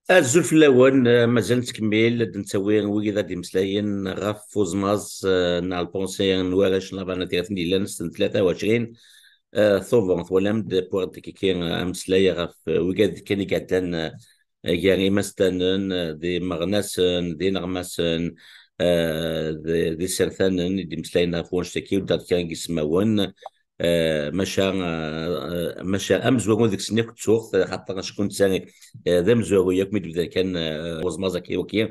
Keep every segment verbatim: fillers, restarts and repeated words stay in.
Azul fell-awen, eh, mazal nettkemmil, ad d-nettawi wigad ad d-imeslayen ɣef uẓmaẓ, eh, neɣ lpunsi n warrac n labanat i aten-yellan s n tlata u ɛecrin, eh, tuber, twalam-d, pour d-kiki, eh, ameslay ɣef, eh, wigad kan i iɛeddan, eh, gar imastanen, eh, d imeɣnasen, d ineɣmasen, eh, d, d isertanen i d-imeslayen ɣef wannect-agi, ur d-rkan deg ismawen. Eh, maca, eh, maca amezwaru deg-sen akk ttuɣ, xaṭer acku netta, eh, d amezwaru yakk mi d-bdan kan, eh, uẓmaẓ akka waki,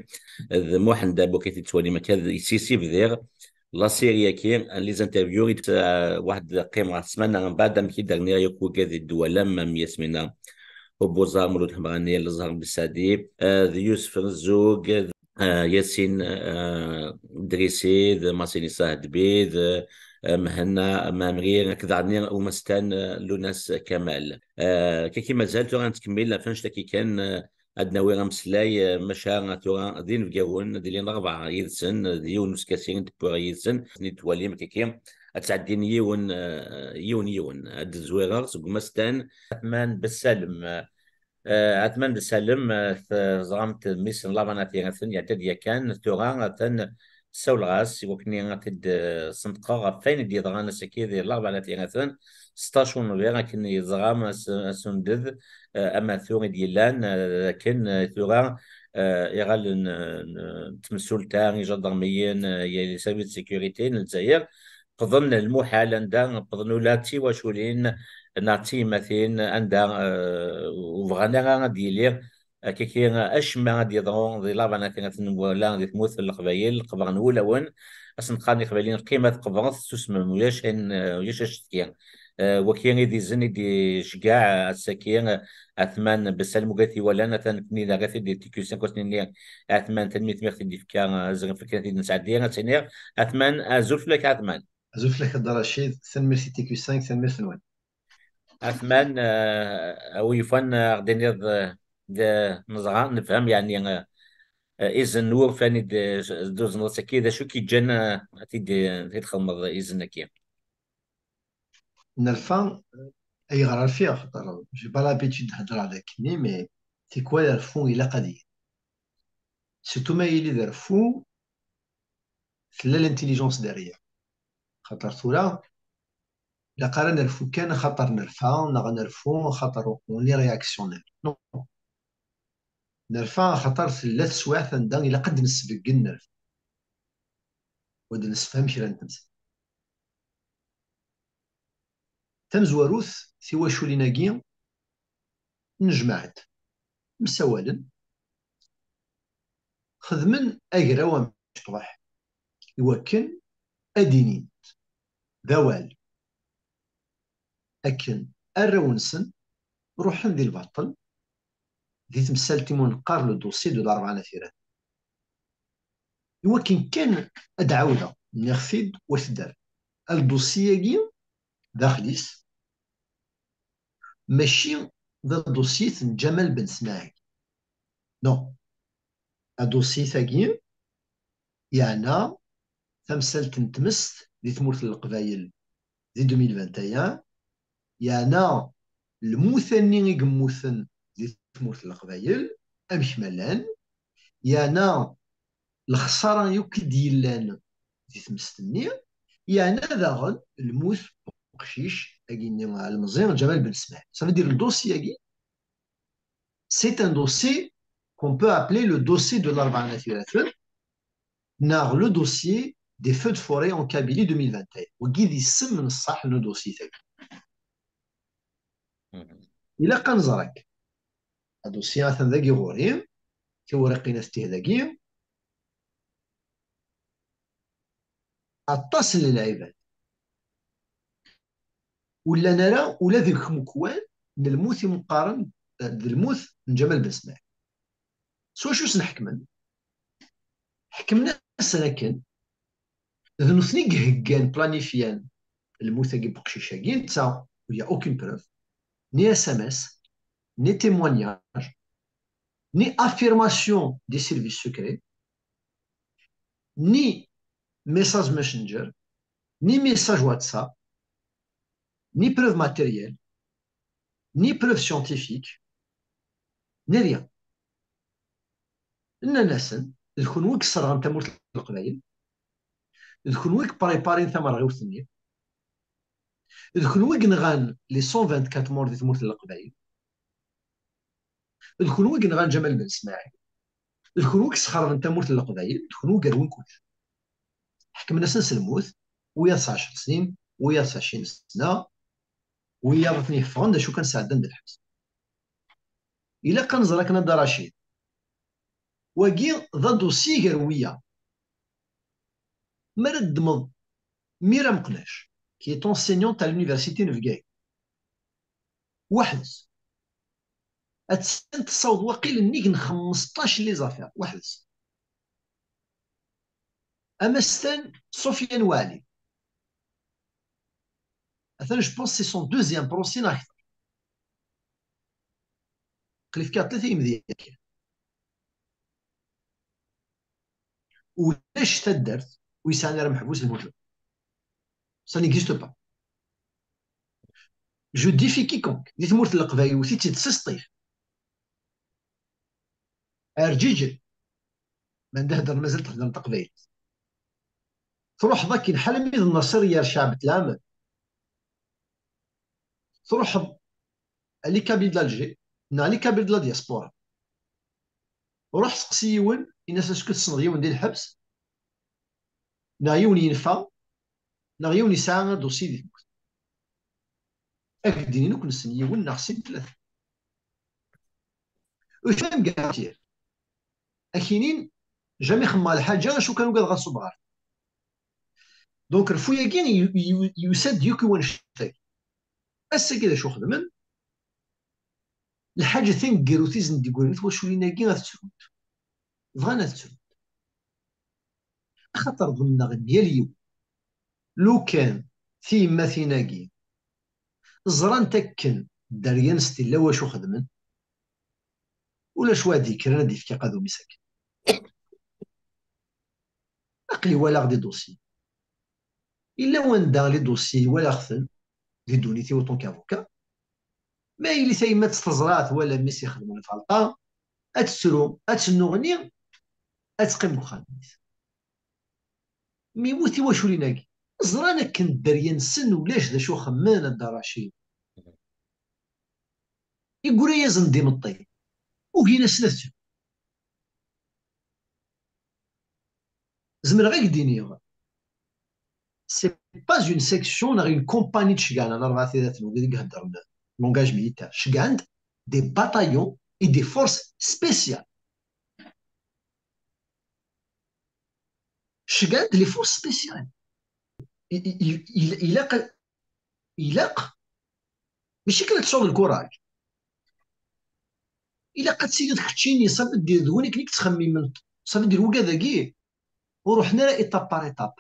d Muḥend am wakka i t-ttwalim akka, d, si, si bdiɣ la série-agi, les interviews, i d-, eh, waḥed qqimeɣ ɣef ssmana mbeɛd amek i d-rniɣ yakk wigad i d-twalam am Yasmina Ubuẓar, Mulud Ḥemrani, Lezhar Besadi, eh, d Yusef Rezzug, eh, Yasin, eh, Drisi, d Masini Sahdbi, d, eh, Mhenna Mamri, akked ɛni umastan, eh, Lunas Kamal. Eh, kaki mazal tura nettkemmil ɣef annect-agi kan, eh, ad d-nawi ameslay, eh, maca tura d inebgawen, d ilin rebɛa yid-sen, d yiwen n uskasi i d-wwiɣ yid-sen, ten-id-twalim kaki, ad ttɛeddin yiwen, eh, yiwen yiwen, ad d-zwireɣ seg umastan. Atman Bessalem, eh, Eh, Ɛetman Bessalem, eh, teẓram-t mmi-s n Laban At Yiraten, iɛedda-d yakan, tura atan ssawleɣ-as i wakken ad t-id-sneṭqeɣ ɣef wayen i d-yeḍran ass-agi di Laban At Yiraten, seṭṭac unbir, akken yeẓram as-, asunded, eh, amatu i d-yellan, eh, akken, eh, tura, eh, iɣallen, eh, n, n temsulta, ijadermiyen, eh, les services de sécurité n Lezzayer, qḍen lmuḥal anda qḍen ula d tiwaculin neɣ d tiyemmatin anda, eh, ur bɣan ara ad d-yili akkaki acemma ad d-yeḍru di Laban At Yiraten wala di tmurt n Leqbayel, qebren wulawen, asen qqaren Iqbayliyen qqim ad qebret, susmem, ulac ayen, ulac acetki. Eh, waki i d izen i d-iceggeɛ ass-agi, eh, Ɛetman Bessalem, ugat iwalan, atan nekkni nerra-t-id di T Q cinq, ass-nni Ɛetman, tanemmirt mi ɣ-t-id-ifka, eh, azref akken ad t-id-nesɛeddi, ad s-iniɣ, Ɛetman, azul fell-ak, Ɛetman. Azul fell-ak a Dda Racid, tanemmirt i T Q cinq, tanemmirt-nwen. Ɛetman, eh, a wi yufan, eh, ɣ-d-iniḍ, eh, d, neẓra, nefhem, yeɛni, eh, eh, izen n wurfan i d, d-tuzneḍ ass-agi, d acu i k-yeǧǧan, eh, ad t-id, ad t-id-txedmeḍ izen-agi? Nerfa, ayɣer rfiɣ? Xaṭer j'ai pas l'habitude d-heddreɣ d akkenni, mais tikwal rfu ilaq ad yili. Surtout ma yili d rfu, tella l'intelligence derrière. Xaṭer tura, ilaq ara nerfu kan xaṭer nerfa, neɣ nerfu xaṭer on est réactionnaire. Non. Nerfa xaṭer tella teswiɛt anda ilaq ad d-nesbeggen nerfa. U ad d-nessefhem kra n temsal. Tamezwarut, tiwaculin-agi nnejmaɛent, msawalen, xedmen agraw amecṭuḥ iwakken ad d-inint d awal akken arraw-nsen ruḥen di lbaṭel di temsalt imu neqqar le dossier de l'Arbaɛa n At Yiraten. Iwakken kan ad d-ɛawdeɣ, nniɣ-t-id wa t-id-rran. Adossier-agi daxel-is mačči d adossier n Ǧamal Ben Smaɛil. Non. Adossier-agi yeɛna tamsalt n tmest di tmurt n Leqbayel di deux mille vingt et un, yeɛna lmut-nni i yemmuten di tmurt n Leqbayel, amek ma llan, yeɛna lexsara yakk i d-yellan di tmest-nni, yeɛna daɣen lmut n uqcic-agi-nni, Lemẓi Ǧamal Ben Smaɛil. Ça veut dire, le dossier-agi, c'est un dossier qu'on peut appeler le dossier de l'Arbaɛa n At Yiraten, neɣ le dossier des feux de forêt en Kabylie deux mille vingt et un. Wagi d isem n ṣṣeḥ n udossier-agi. Mhm. Ilaq ad nẓer akka. Adossier atan dagi ɣur-i, tiwriqin atenti dagi. Aṭas n lɛibad ur llan ara ula deg ikmukwan n lmut imu qqaren, eh, d lmut n Ǧamal Ben Smaɛil. S wacu sen-ḥekmen? Ḥekmen-asen akken d nutni i iheggan, planifyan lmut-agi n uqcic-agi, netta, il y a aucune preuve, ni S M S, ni témoignage, ni affirmation des services secrets, ni message messenger, ni message WhatsApp, ni preuve matérielle, ni preuve scientifique, ni rien. Nnan-asen, d kunwi i yesserɣen tamurt n Leqbayel, d kunwi i yepréparin tamerɣiwt-nni, d kunwi i yenɣan les cent vingt-quatre morts di tmurt n Leqbayel, d kunwi i yenɣan Ǧamal Ben Smaɛil, d kunwi i yesxerben tamurt n Leqbayel, d kunwi i yerwin kullec. Ḥekmen-asen s lmut, wiyaḍ s ɛecr snin, wiyaḍ s ɛecrin sna, wiyaḍ ad ten-yeffɣen d acu kan sɛeddan di lḥebs. Ilaq ad nẓer akken a Dda Racid. Wagi d aḍusi gar wiyaḍ. Mi ara ddmeḍ Mira Meqnac, qui est enseignante à l'université n Bgayet, weḥd-s. Attan tessaweḍ waqil nnig n xmesṭac n les affaires, weḥd-s. Amastan Sofiane Waɛli. Atan, je pense, c'est son deuxième procès neɣ akter. Qlif kɛeṭṭit imedya kan. Ulac taddart ur yesɛan ara meḥbus lmut. Ça n'existe pas. Je défie quiconque. Di tmurt n Leqbayel, wwet-itt-id s sṭif. Ar ǧiǧel. Ma nda heddren mazal theddren taqbaylit. Truḥeḍ akin ḥala mi d Nasser yerca Ɛebd Lɛamed. Truḥeḍ à les Kabyles d'Alger, neɣ les Kabyles de la diaspora. Ruḥ seqsi yiwen, in-as est-ce que tessneḍ yiwen di lḥebs, neɣ yiwen yenfa, neɣ yiwen yesɛa aḍusi di tmurt. Ad k-d-inin akk nessen yiwen neɣ sin tlata. Ur cfan garantir. Ad k-inin jamais xemmeɣ lḥaǧa, acu kan ugadeɣ ad ṣubbeɣ ɣer. Donc, rfu-yagi yu-, yu-, yusa-d yakk i wannect-agi. Ass-agi d acu xedmen? Lḥaǧa taneggarut i sen-d-yeggran i twaculin-agi ad ttrunt. Bɣan ad ttrunt. Axaṭer ḍemneɣ yal yiwen. Lukan tiyemmatin-agi ẓrant akken dderya-nsent illa wacu xedmen, ulac wa d-yekkren ad d-yefk aqadum-is akken. Aql-i walaɣ di dossier. Illa wanda les dossiers walaɣ-ten di ddunit-iw en tant qu'avocat. Ma yili tayemmat teẓra twala mmi-s ixdem lfalṭa, ad tettru, ad tennuɣni, ad teqqim deg uxxam-is. Mi wwet tiwaculin-agi, ẓran akken dderya-nsen ulac d acu xemmen a Dda Racid. Iggura-yasen-d imeṭṭi, ugin-asen ad tru. Zemreɣ ad k-d-iniɣ, c'est pas une section neɣ une compagnie de cegɛan, rebɛa tidat n wid i iheddren langage militaire. Cegɛen-d des bataillons et des forces spéciales. Cegɛen-d les forces spéciales. I, i, i, il, ilaq, ilaq, mačči kan ad tesɛuḍ lkuraj. Ilaq ad tiliḍ keččini, ça veut dire d win akken i yettxemmimen, ça veut dire wigad-agi ur ruḥen ara étape par étape.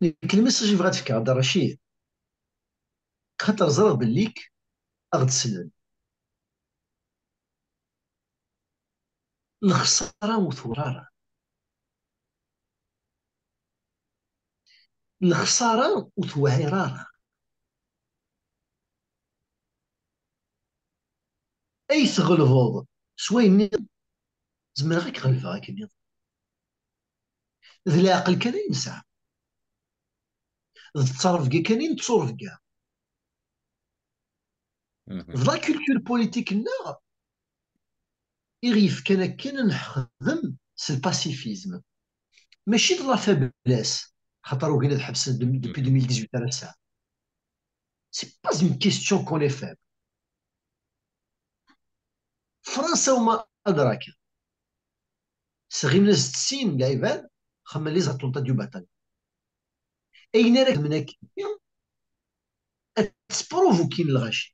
Nekk lmessage i bɣiɣ ad fkeɣ Dda Racid, xaṭer ẓriɣ belli-k ad ɣ-d-slen. Lexsara ur tewɛir ara. Lexsara ur tewɛir ara. Ay tɣelbeḍ s wayen nniḍen, zemreɣ ad k-ɣelbeɣ akken nniḍen. D leɛqel kan ay nesɛa. D ttrebga kan i netturebga. D la culture politique-nneɣ i ɣ-yefkan akken ad nexdem s le pacifisme. Mačči d la faiblesse, xaṭer ugin ad ḥebsen de-, depuis deux mille dix-huit ar ass-a. C'est pas une question qu'on est faible. Fransa uma adraka. Sɣimen-as-d sin lɛibad, xemmen les attentats du Bataclan. Ayen ara xedmen akka, ad sprovokin lɣaci.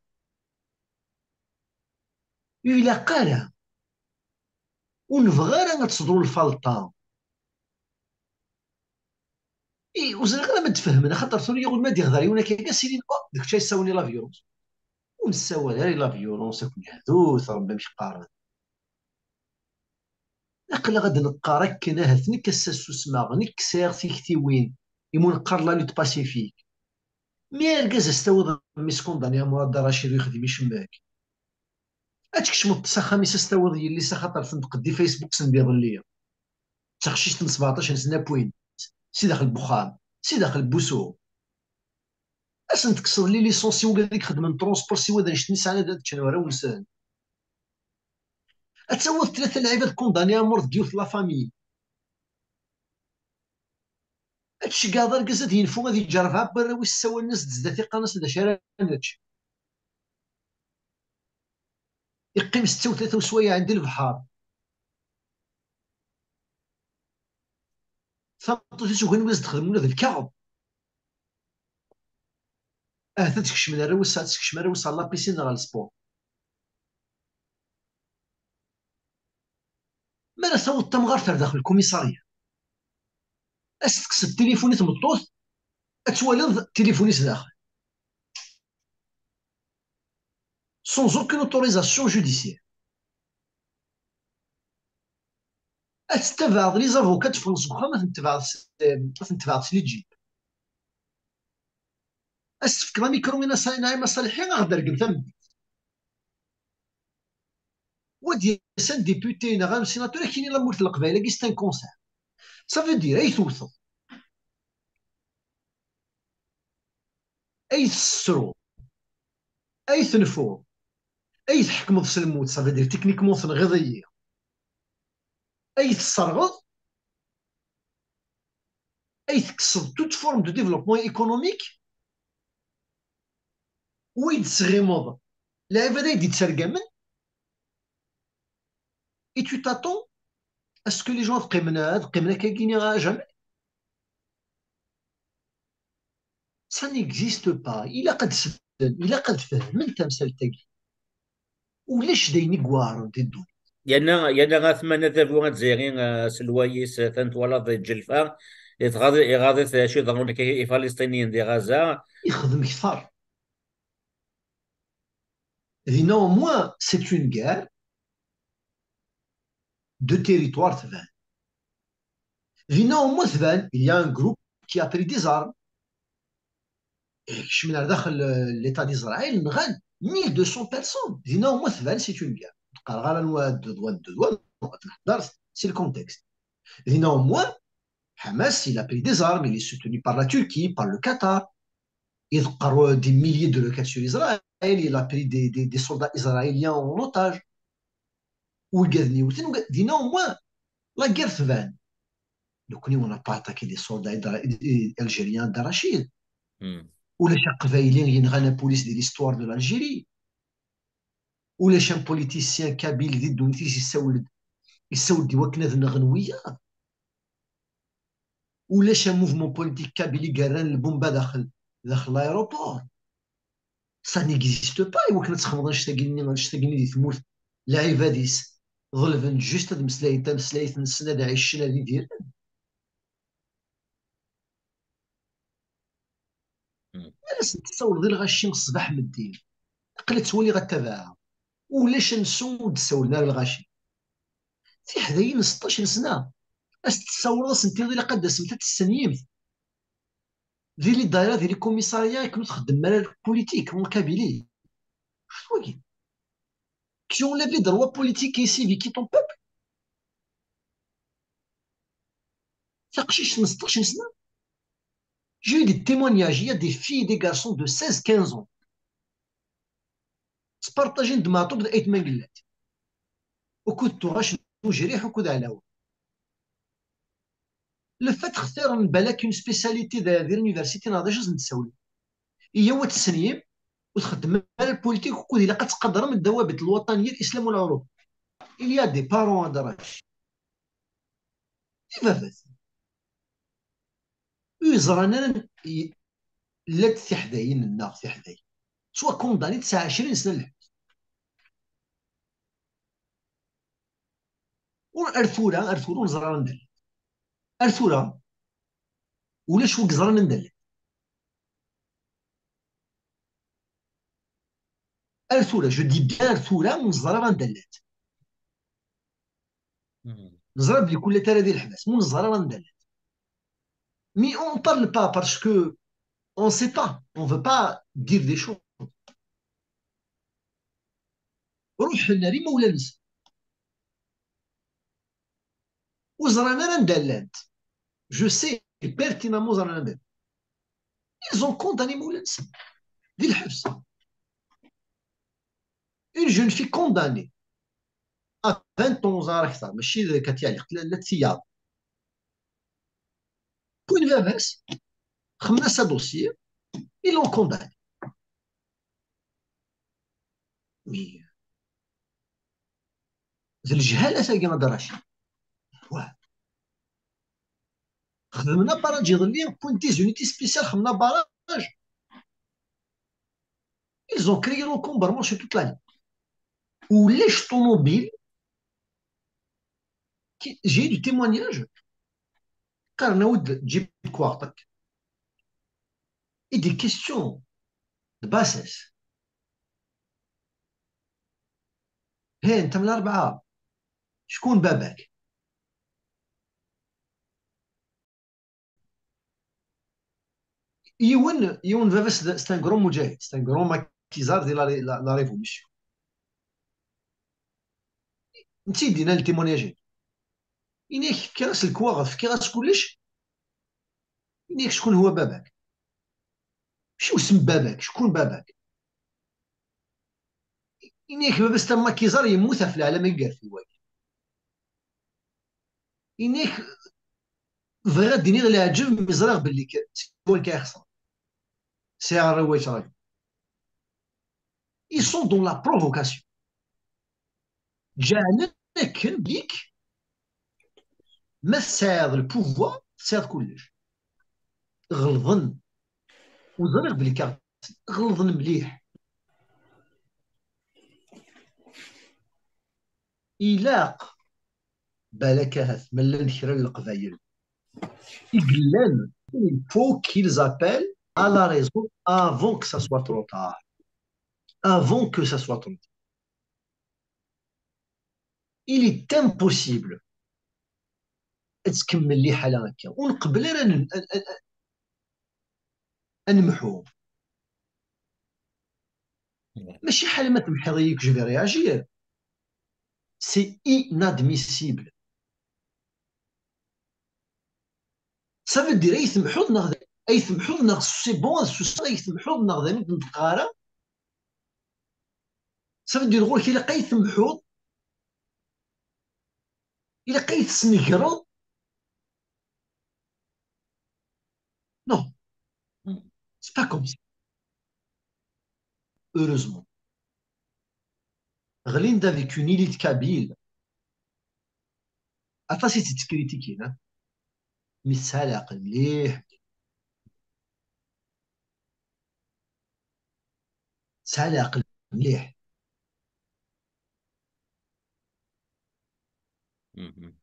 Ur ilaq ara. Ur nebɣi ara ad teḍru lfalṭa. I, ur ẓriɣ ara ma d-fehmen, axaṭer tura yiwen ma d-iɣder yiwen akka, ad s-inin, oh, d kečč ay yessawlen i la violence. Ur nessawal ara i la violence, akk nehdut, Rebbi amek qqaren. Aql-aɣ ad neqqar akken, ahat nekk ass-a susmeɣ, nekk sɛiɣ tiktiwin, imi ur neqqar la lutte pacifique. Mi argaz as-tawiḍ mmi-s condamné, a Murad Racid, ur yexdim icemmek. Ad tkecmeḍ s axxam-is, ad s-tawiḍ yelli-s, axaṭer tenṭeq-d di Facebook send iḍelli. D taqcict n sebɛeṭṭac n sna point, si daxel n wexxam, si daxel n wusu. Ad sen-tekkseḍ les licences i wigad i ixeddmen transport, s wid annect-nni sɛan ad ččen warraw-nsen. Ad tawiḍ tlata lɛibad condamnés à mort deg yiwet la famille. Ad tceggɛeḍ argaz ad yenfu, ad yeǧǧerreb ɣef warraw-is, ssawalen-as-d zdat, iqqaren-as d acu ara nečč. Iqqim setta u tlata uswayeɛ di lebḥer. Tameṭṭut-is ugan wis d-texdem ula d lkaɣeḍ. Ahat ad skecmen arraw-is, ad skecmen arraw-is ɣer la piscine neɣ ɣer le sport. Mi ara taweḍ tamɣart ar daxel lkumisarya, ad s-tekkseḍ tilifun i tmeṭṭut, ad twaliḍ tilifun-is daxel. Sans aucune autorisation judiciaire. Ad tettabaɛeḍ les avocats ad ffɣen seg uxxam, ad ten-tebɛeḍ s, ad ten-tebɛeḍ s les jeeps. Ad s-tefkeḍ amikru i Nasa-, Naɛima Ṣaliḥi, ad aɣ-d-tergem tameddit. Wa d-yas un député neɣ un sénateur, ad k-yini l'amour n Leqbayel-agi, c'est un cancer. Ça veut dire, ay tewteḍ, ay tessruḍ, ay tenfuḍ, ay tḥekmeḍ s lmut, ça veut dire techniquement tenɣiḍ-iyi, ay tesserɣeḍ, ay tekkseḍ toute forme de développement économique, u ay d-tesɣimeḍ lɛibad ay d-yettergamen, et tu t'attends à ce que les gens ad qqimen, ad qqimen akka-gini à jamais. Ça n'existe pas. Ilaq ad slen, ilaq ad fehmen tamsalt-agi. Ulac d ayen i iweɛren di ddunit. Yerna, yerna atman adabu azzayri, eh, aselway-is, eh, atan twalaḍ iǧelfa, iɣaḍ-, iɣaḍ-it acu yeḍran akka i Ifalesṭiniyen di Gaza. Ixdem kter. Dinna, au moins, c'est une guerre de territoire tban. Dinna, au moins, tban, il y a un groupe qui a pris des armes. Et kecmen ar daxel, euh, l'État d'Israël, nɣan mille deux cents personnes. Dinna, au moins, tban, c'est une guerre. Ur qqareɣ ara anwa dded, wa dded, wa dded, c'est le contexte. Dinna, au moins, Hamas, il a pris des armes, il est soutenu par la Turquie, par le Qatar. Il a des milliers de roquettes sur Israël, il a pris des, des, des soldats israéliens en otage. Wigad-nni wten, wigad-, dinna, au moins, la guerre tban. Nekkni, on n'a pas attaqué les soldats algériens d'Arachid. Hmm. Ulac aqbayli yenɣan apulis di l'histoire de l'Algérie. Ulac un politicien kabyle di ddunit-is yessawel-d, yessawel-d i wakken ad nɣen wiyaḍ. Ulac un mouvement politique kabyle i yerran lbumba daxel, daxel l'aéroport. Ça n'existe pas, i wakken ad txedmeḍ annect-agi-nni, annect-agi-nni di tmurt, lɛibad-is ḍelben juste ad mmeslayen tameslayt-nsen, ad ɛicen, ad idiren. Hmm. Mi ara sen-tessawleḍ i lɣaci ṣṣbeḥ meddi, aql-i ttwaliɣ attabaɛ. Ulac ansu ur d-ssawlen ara lɣaci. Tiḥdayin n seṭṭac n sna, ad s-tessawleḍ, ad sen-tiniḍ ilaq ad d-tasemt ad tessenyimt. Di les daïra, di les commissariats, akken ur txeddmem ara la politique en Kabylie. Wagi. Qui enlève les droits politiques et civiques de ton peuple. Taqcict n seṭṭac n sna. J'ai eu des témoignages, il y a des filles et des garçons de seize, quinze ans. Spartagen-d Meɛtub d Ayt Mengellat. Ukud Tuɣac n Ujriḥ, ukud Ɛlawen. Le fait xtiren balak une spécialité d, di l'université neɣ d acu i sen-d-sawlen. Iyaw ad tessenyim, ur txeddmem ara politique, ukud ilaq ad tqadrem ddawabit lwaṭaniya, l'islam u l'Europe. Il y a des parents, a Dda Racid. Ibabat. Ur yeẓran ara n-, i-, llant tiḥdayin-nneɣ, tiḥdayin. Swa condamnés s ɛecrin sna n lḥebs. Ur, ar tura, ar tura ur neẓri ara anda llant. Ar tura, ulac wi yeẓran anda llant. Ar tura, je dis bien ar tura, ur neẓri ara anda llant. Mhm. Neẓra belli kul tara di leḥbas, ur neẓri ara anda llant. Mais on parle pas parce que on sait pas, on veut pas dire des choses. Ruḥen ar imawlan-nsen. Ur ẓran ara anda llant. Je sais pertinemment ur ẓran anda llant. Ils ont condamné imawlan-nsen di lḥebs. Une jeune fille condamnée à vingt ans ar akteṛ, mačči d Katia Liq, la, la tiyaḍ. Wwin baba-s, xedmen-as adossier, ils l'ont condamné. Mais d lejhala tagi, a Dda Racid. Wah. Xedmen abaraj iḍelli, wwin des unités spéciales, xedmen abaraj. Ils ont créé l'encombrement sur toute la ligne. Ulac ṭumubil. Qui- J'ai eu du témoignage. Qqaren-awen-d ǧib kwaɣṭak. I des questions de bassesse. Hey, anta m Larebɛa? Ckun baba-k? Yiwen, yiwen baba-s d, c'est un grand mujahid, c'est un grand maquisard de la, la, la révolution. Netta i d-yennan le témoignage-agi. Ini-ak fkiɣ-as lekwaɣeḍ, fkiɣ-as kullec. Ini-ak ckun huwa baba-k. Mačči usem baba-k, ckun baba-k. Ini-ak baba-s d amaquisard, yemmut ɣef leɛlam i igerfi wagi. Ini-ak bɣiɣ ad d-iniɣ leɛǧeb mi ẓriɣ belli k-, siwan kan ixṣer. Sɛiɣ rriwayt rajul. Ils sont dans la provocation. Ǧeɛlen akken belli k-, ma tesɛiḍ le pouvoir, tesɛiḍ kullec. Ɣelḍen. Ur ẓriɣ belli k-, ɣelḍen mliḥ. Ilaq, balak ahat, ma llan kra n leqbayel i yellan, il faut qu'ils appellent à la raison avant que ça soit trop tard. Avant que ça soit trop tard. Il est impossible ad tkemmel liḥala akka. Ur nqebbel ara ad n-, ad, ad, ad nemḥu. Mačči ḥala ma temḥiḍ-iyi que je vais réagir. C'est inadmissible. Ça veut dire, ay temḥuḍ neɣ d-, ay temḥuḍ neɣ c'est bon, ad susmeɣ, ay temḥuḍ neɣ d ayen ur d-neṭqeɣ ara. Ça veut dire, ɣur-k ilaq ay temḥuḍ, ilaq ay tesnegreḍ. Non, c'est pas comme ça. Heureusement. Ɣlin-d avec une élite kabyle. Aṭas i tt-ttkritikin, ha? Mi tesɛa leɛqel mliḥ. Tesɛa leɛqel mliḥ.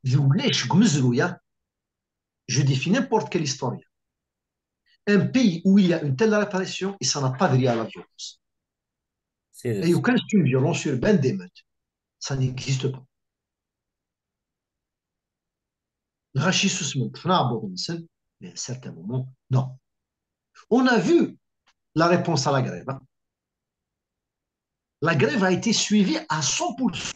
D ulac deg umezruy-a, je défie n'importe quel historien. Un pays où il y a une telle répression, et ça n'a pas de lien à la violence. Et you can, c'est une violence urbaine d'émeute. Ça n'existe pas. Lɣaci susmen, ṭṭfen aɛebbuḍ-nsen, mais à un certain moment, non. On a vu la réponse à la grève, hein. La grève a été suivie à cent pour cent.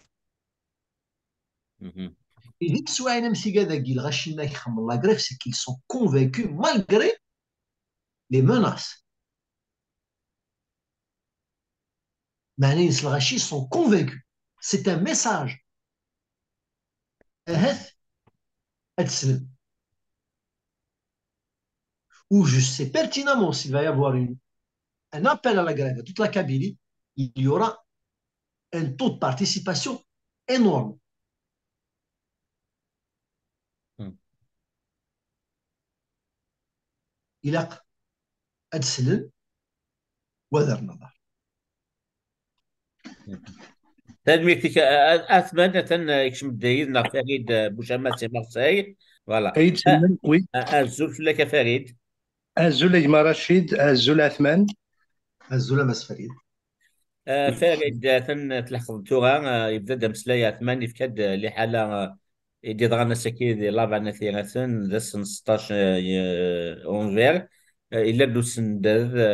Et di teswiɛin am tigad-agi, lɣaci-nni i ixemmen la grève, c'est qu'ils sont convaincus malgré les menaces. Meɛna-ines lɣaci sont convaincus. C'est un message. Ahat ad teslem. Ou je sais pertinemment s'il va y avoir une, un appel à la grève à toute la Kabylie, il y aura un taux de participation énorme. Ilaq ad slen wa d rrnaḍer. Tanemmirt-ik, a, a, Athman, atan, a, yekcem-d yid-neɣ Farid, a, Bucama si Marseille. Voilà. Ay d-slen, oui. A, a, azul fell-ak, a Farid. Azul a gma Racid, azul Athman. Azul a Mass Farid. A, Farid, atan tleḥqeḍ tura, a, yebda-d ameslay Athman, yefka-d, a, liḥala, a, i d-yeḍran ass-agi di Laban At Yiraten, d ass n seṭṭac, a, unver. A, yella-d usended, a,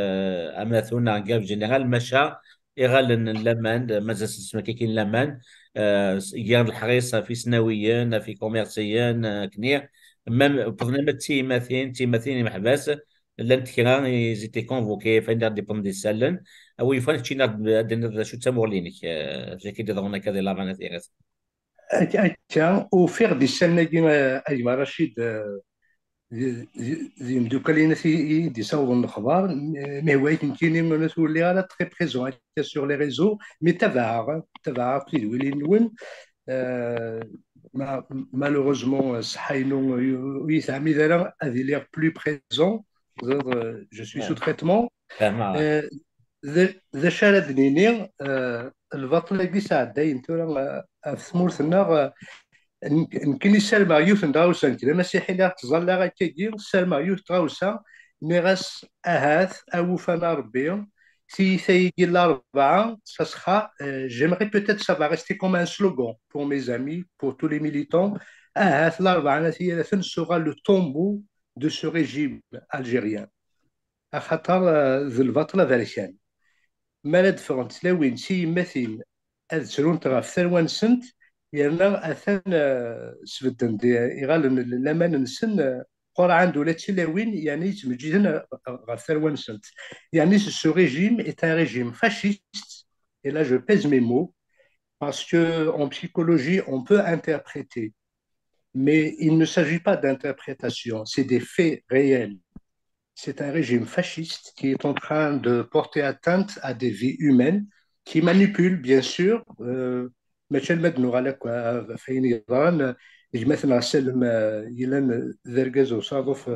amatu neɣ grève générale, maca iɣallen n laman, mazal s-, s-, ttmeslayen laman, euh, s-, gan leḥris ɣef isnawiyen, ɣef ikummersiyen, euh, akken-nni, même, wwḍen arma d tiyemmatin, tiyemmatin imeḥbas, llant kra, ils étaient convoqués, fkan-d ad d-wwḍen d isallen, a wi yufan keččini ad d-, ad d-tiniḍ d acu d tamuɣli-inek, euh, d acu akka i d-iḍerrun akka di Laban At Iɣes. Ak-, akka, ufiɣ-d isallen-agi, euh, a gma Racid, euh, d, d, d imeddukal-ines i, i d-isawḍen lexbar, mi, mi hwa nekkini ur ttwaliɣ ara très présent akka sur les réseaux, mais tabaɛeɣ, tabaɛeɣ tidwilin-nwen. Euh, ma-, malheureusement, euh, ṣṣeḥḥa-inu ur, ur yi-teɛmid ara ad iliɣ plus présent. Euh, je suis sous traitement. Fehmeɣ. Euh, d, d acu ara d-nini, euh, lbaṭel-agi sɛeddayen tura, euh, ɣef tmurt-nneɣ, euh, Nek-, nekkini ssarmeɣ yiwet n tɣawsa, nekk d amasiḥi, lliɣ ttẓallaɣ akkagi, ssarmeɣ yiwet n tɣawsa, nniɣ-as, ahat, a wufan a Rebbi, tiyita-agi n Larebɛa, ça sera, euh, j'aimerais peut-être ça va rester comme un slogan pour mes amis, pour tous les militants, ahat Larebɛa n At Yiraten sera le tombeau de ce régime algérien. Axaṭer, euh, d lbaṭel aberkan. Mi ara d-ffɣent tlawin d tiyemmatin ad ttrunt ɣef tarwa-nsent, yerna atan, euh, sbedden-d iɣallen n laman-nsen, euh, qurɛen-d ula d tilawin, yeɛni yettmeǧǧiden, euh, ɣef tarwa-nsent. Yeɛni ce, ce régime est un régime fasciste, et là je pèse mes mots, parce que en psychologie, on peut interpréter, mais il ne s'agit pas d'interprétation, c'est des faits réels. C'est un régime fasciste qui est en train de porter atteinte à des vies humaines, qui manipule, bien sûr, euh, mačči alma d-nuɣal akk, euh, ɣef ayen yeḍran, euh, gma-tneɣ Salem, euh, yellan d argaz usaḍuf,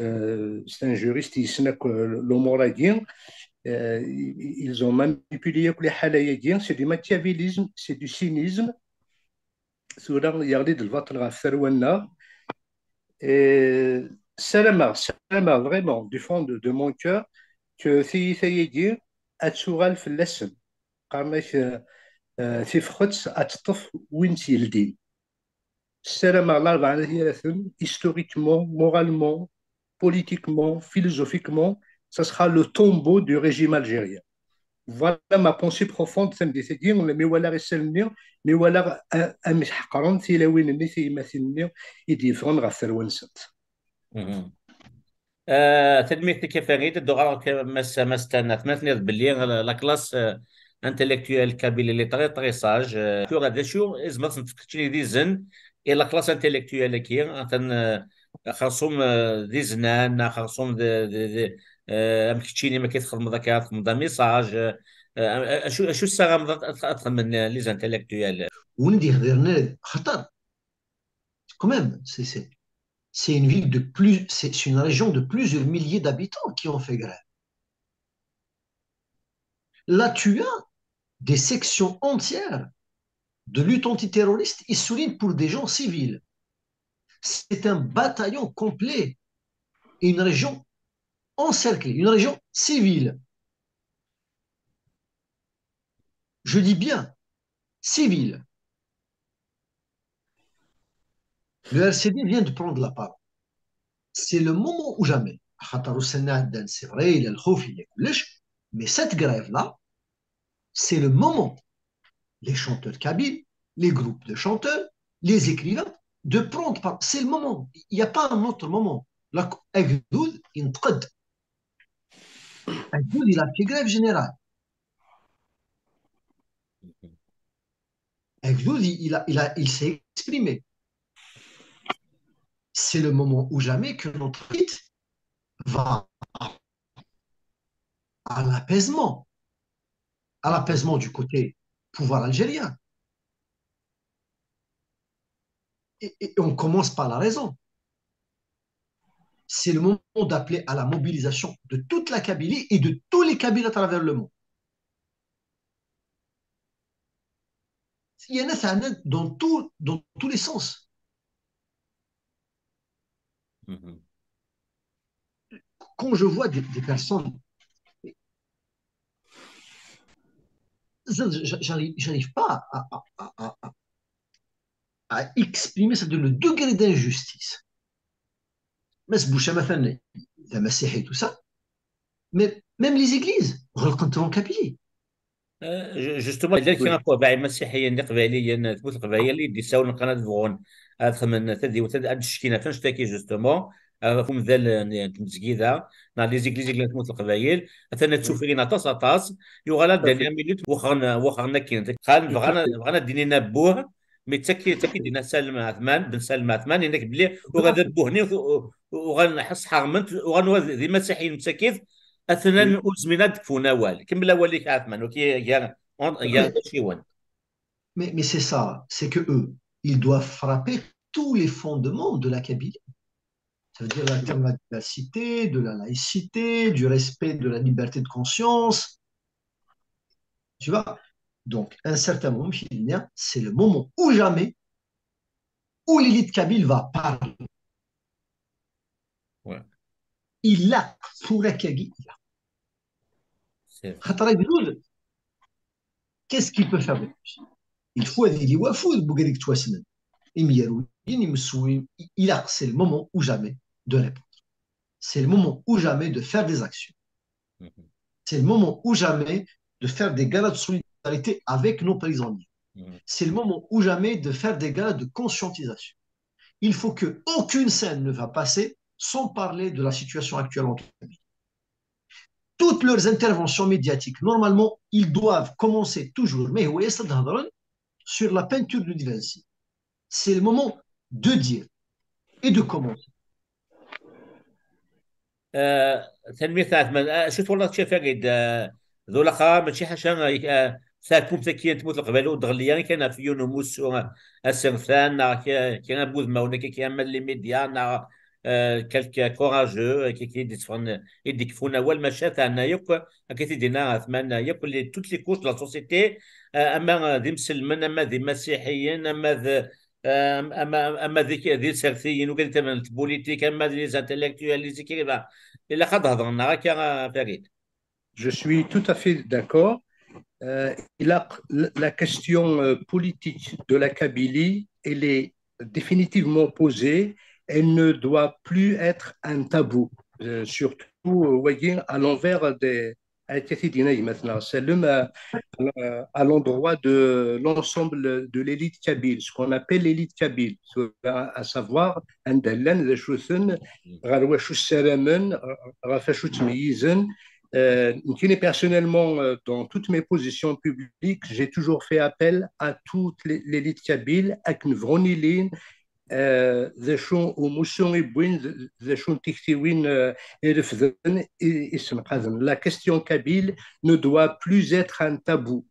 euh, c'est un juriste, yessen akk, euh, lumuṛ-agi. Euh, ils ont manipulé akk liḥala-agi. C'est du machiavélisme, c'est du cynisme. Tura yeɣli-d lbaṭel ɣef tarwa-nneɣ. Et ssarameɣ, ssarameɣ vraiment du fond de, de mon cœur que tiyita-agi ad tuɣal fell-asen. Qqaren-ak, euh, euh, tifxet ad teṭṭef win tt-yeldin. Ssarameɣ Larebɛa n At Yiraten, historiquement, moralement, politiquement, philosophiquement, ça sera le tombeau du régime algérien. Voilà ma pensée profonde, tameddit-agi, mi walaɣ isallen-nni, mi walaɣ a-, amek ḥeqren tilawin-nni, tiyemmatin-nni i d-yeffɣen ɣef tarwa-nsent. Mhm. Euh, tanemmirt-ik a Farid, ad d-uɣaleɣ k-, mass, mass Tanat, ma tenniḍ belli la, la classe, euh, intellectuelle kabyle, elle est très, très sage. Euh, tura d acu i tzemreḍ ad s-tefkeḍ keččini d izen i la classe intellectuelle-agi, atan, euh, xerṣum, euh, d iznan, neɣ xerṣum d, d, d, euh, am keččini, ma akka txedmeḍ akka, txedmeḍ amiṣaj, euh, euh, acu, acu tessaɣemt ad, ad, ad xedmen, euh, les intellectuels? Win d-yehdiren, xaṭer, quand même, c'est, c'est, c'est une ville de plus, c'est, c'est une région de plusieurs milliers d'habitants qui ont fait grève. Là, tu as des sections entières de lutte antiterroriste isolines pour des gens civils. C'est un bataillon complet et une région encerclée, une région civile. Je dis bien civile. Le R C D vient de prendre la parole. C'est le moment ou jamais. خاطر وصلنا عندنا، c'est vrai, il y a الخوف, il y a كلش, mais cette grève-là, c'est le moment. Les chanteurs kabyles, les groupes de chanteurs, les écrivains, de prendre part. C'est le moment. Il n'y a pas un autre moment. La أكدود ينتقد. أكدود, il a fait grève générale. أكدود, il a, il a, il s'est exprimé. C'est le moment ou jamais que notre lutte va à l'apaisement, à l'apaisement du côté pouvoir algérien. Et, et on commence par la raison. C'est le moment d'appeler à la mobilisation de toute la Kabylie et de tous les Kabyles à travers le monde. Il y en a dans tout, dans tous les sens. Mhm. Quand je vois des, des personnes, j'arrive, j'arrive pas à, à, à, à exprimer ça, de le degré d'injustice. Mass Boucha, مثلا, la Masihie, tout ça. Mais même les églises, غلقت en Kabylie. Euh, ju- justement, yella kra n yiqbayliyen d iqbayliyen, tmurt n Leqbayel i d-yessawlen kan ad bɣun ad xedmen tadiwt, ad ad d-ccetkin ɣef annect-agi, justement, ɣef umdan n n tmezgida, neɣ les églises n tmurt n Leqbayel, atan ad ttufrin aṭas, aṭas, yuɣal-d dernière minute, wexxren, wexxren akken. Xan bɣan, bɣan ad d-inin abbuh, mais d tagi, d tagi d-yenna Salem Ɛetman, Ben Salem Ɛetman, yenna-k belli uɣal d abbuh-nni, uɣalen ḥess ḥeṛmen-t, uɣalen d imasiḥiyen msakit, atnan ur zmiren ad d-kfun awal. Kemmel awal-ik, Ɛetman, ok, gar, gar acciwen. Mais, mais c'est ça, c'est que eux, ils doivent frapper tous les fondements de la Kabylie. Ça veut dire la terme de la diversité, de la laïcité, du respect de la liberté de conscience. Tu vois? Donc, à un certain moment, c'est le moment ou jamais où l'élite kabyle va parler. Ouais. Il a, pour la Kabylie, il a. C'est خاطر يقول، qu'est-ce qu'il peut faire de plus? Il faut هذه اللي وافد بوغريك تواسنن. Imyaruyen, imsewwiyen, il a, c'est le moment ou jamais de répondre. C'est le moment ou jamais de faire des actions. Mhm. C'est le moment ou jamais de faire des galas de solidarité avec nos prisonniers. Mhm. C'est le moment ou jamais de faire des galas de conscientisation. Il faut que aucune scène ne va passer sans parler de la situation actuelle en Kabylie. Toutes leurs interventions médiatiques, normalement, ils doivent commencer toujours, mais oui, ça, sur la peinture de Divansi. C'est le moment de dire et de commencer. Tanemmirt a Ɛetman. Acu twalaḍ kečč a Farid? D ulaxer mačči ḥaca taɛkumt-agi n tmurt n Leqbayel ur d-ɣelli ara kan ɣef yiwen umussu asertan neɣ kra n wudmawen akka, ama les médias neɣ quelque courageux akka i d-yekfun awal, maca teɛna yakk, akka i d-yenna Ɛetman, yakk les, toutes les couches de la société, ama d imselmen, ama d imasiḥiyen, ama d ama d isertiyen, ugar n tmulitik, ama d les intellectuels, les écrivains. Ilaq ad hedren, neɣ akka a Farid? Je suis tout à fait d'accord. Euh, la, la question euh, politique de la Kabylie, elle est définitivement posée. Elle ne doit plus être un tabou, euh, surtout euh, à l'envers des, a été dit, Salem, à l'endroit de l'ensemble de l'élite kabyle, ce qu'on appelle l'élite kabyle, à savoir anda llan, d acu-ten, ɣer wacu ssaramen, ɣef wacu ttmeyyizen. Nekkini, personnellement, dans toutes mes positions publiques, j'ai toujours fait appel à toute l'élite kabyle akken bɣun ilin, d acu umussu i wwin, d acu n tiktiwin i refden, i ssenqaden. La question kabyle ne doit plus être un tabou.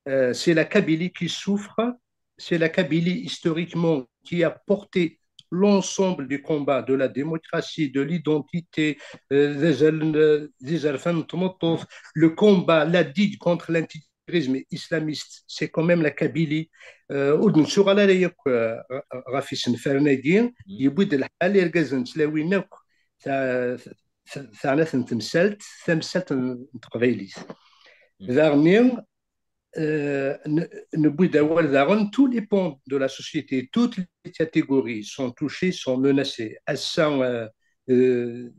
C'est la Kabylie qui souffre, c'est la Kabylie historiquement qui a porté l'ensemble du combat de la démocratie, de l'identité, des le combat, la digue contre l'intégrisme islamiste, c'est quand même la Kabylie. Ur d-nettuɣal ara yakk ɣef isenfaren-agi, yewwi-d lḥal irgazen n tlawin akk teɛna-ten temsalt, tamsalt n teqbaylit. Daɣen newwi-d awal daɣen, tous les pans de la société, toutes les catégories sont touchées, sont menacées. Ass-a, d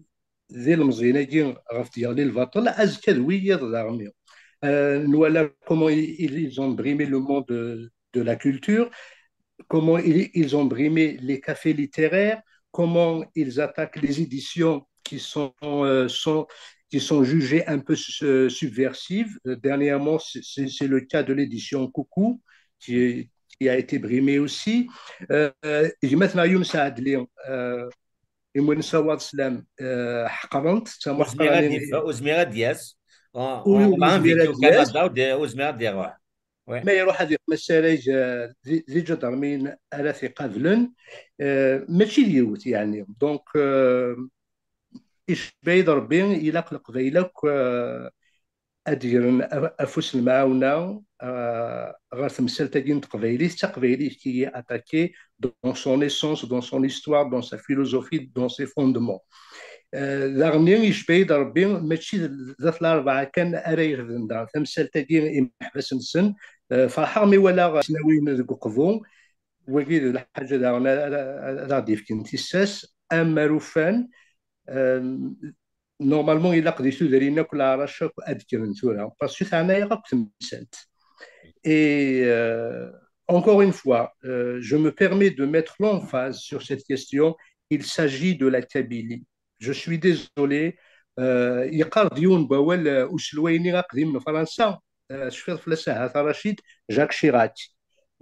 ilemẓiyen-agi ɣef d-yeɣli lbaṭel, azekka d wiyaḍ daɣen. Nwala comment ils ont brimé le monde de la culture, comment ils ont brimé les cafés littéraires, comment ils attaquent les éditions qui sont, euh, sont, qui sont jugées un peu euh, subversives. Euh, dernièrement, c'est le cas de l'édition Coucou, qui, est, qui a été brimée aussi. Euh, Younes Saadli, euh, Imwen Sawad Slam, euh, Hakrant, Uzmir Adias, on l'a invité au Canada, Uzmir Adias. Ma iruḥ ad yeqqim asarag di ǧadarmin ara t-iqablen, mačči d yiwet, yeɛni. Donc, icba-yi-d Rebbi, ilaq Leqbayel akk ad d-gren afus n lemɛawna ɣer temsalt-agi n teqbaylit, d taqbaylit qui est attaquée dans son essence, dans son histoire, dans sa philosophie, dans ses fondements. Daɣen icba-yi-d Rebbi, mačči d at Larebɛa kan ara irefden daɣen tamsalt-agi imeḥbas-nsen. Ferḥeɣ mi walaɣ isnawiyen deg uqbu, wagi d lḥaǧa daɣen ad aɣ-d-yefken tissas, am Arufan, normalement, ilaq di tudrin akk, leɛrac akk ad kkren tura, parce que teɛna-yaɣ akk temsalt. Et euh, encore une fois, euh, je me permets de mettre l'emphase sur cette question. Il s'agit de la Kabylie. Je suis désolé. Euh, yeqqar-d yiwen n wawal, euh, uselway-nni aqdim n Fransa, euh, tecfiḍ fell-as ahat a Rachid, Jacques Chirac.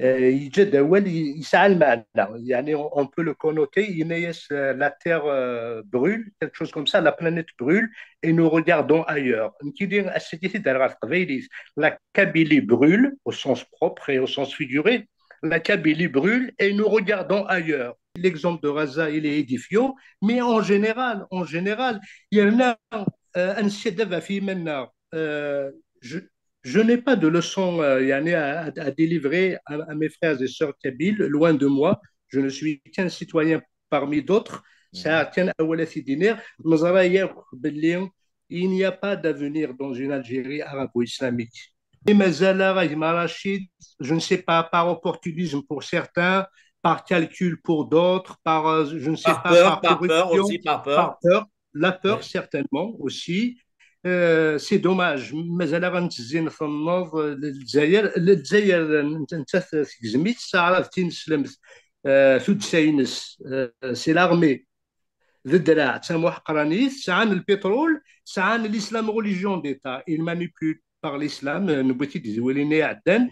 Euh, yeǧǧa-d awal, y- yesɛa lmeɛna. Yani, on, on peut le connoter, yenna-yas, euh, la terre euh, brûle, quelque chose comme ça, la planète brûle, et nous regardons ailleurs. Nekkini, ass-agi, t-id-rreɣ ɣer teqbaylit. La Kabylie brûle, au sens propre et au sens figuré. La Kabylie brûle et nous regardons ailleurs. L'exemple de Gaza, il est édifiant, mais en général, en général, il y en a, euh, un chef-d'œuvre à Fimena. Euh, je, je n'ai pas de leçon euh, يعني, à, à- à délivrer à, à mes frères et sœurs kabyles, loin de moi. Je ne suis qu'un citoyen parmi d'autres. Sɛiɣ kan awal ad t-id-iniɣ. Neẓra yakk belli il n'y a pas d'avenir dans une Algérie arabo-islamique. Et mazal-aɣ, a gma Rachid, je ne sais pas, par opportunisme pour certains, par calcul pour d'autres, par, euh, je ne sais Par pas, peur, par par peur corruption, aussi, par peur. Par peur, la peur Oui. certainement aussi. Euh, c'est dommage. Mazal-aɣ nettezzi ntenneḍ, euh, Lezzayer, Lezzayer, euh, nettat tegzem-itt, teɛrab tineslemt, euh, tuddsa-ines, euh, c'est l'armée. D ddreɛ, d tamuḥeqranit, sɛan lpiṭrul, sɛan l'islam religion d'État, ils manipulent par l'islam, euh, newwi-t-id d wulin iɛeddan,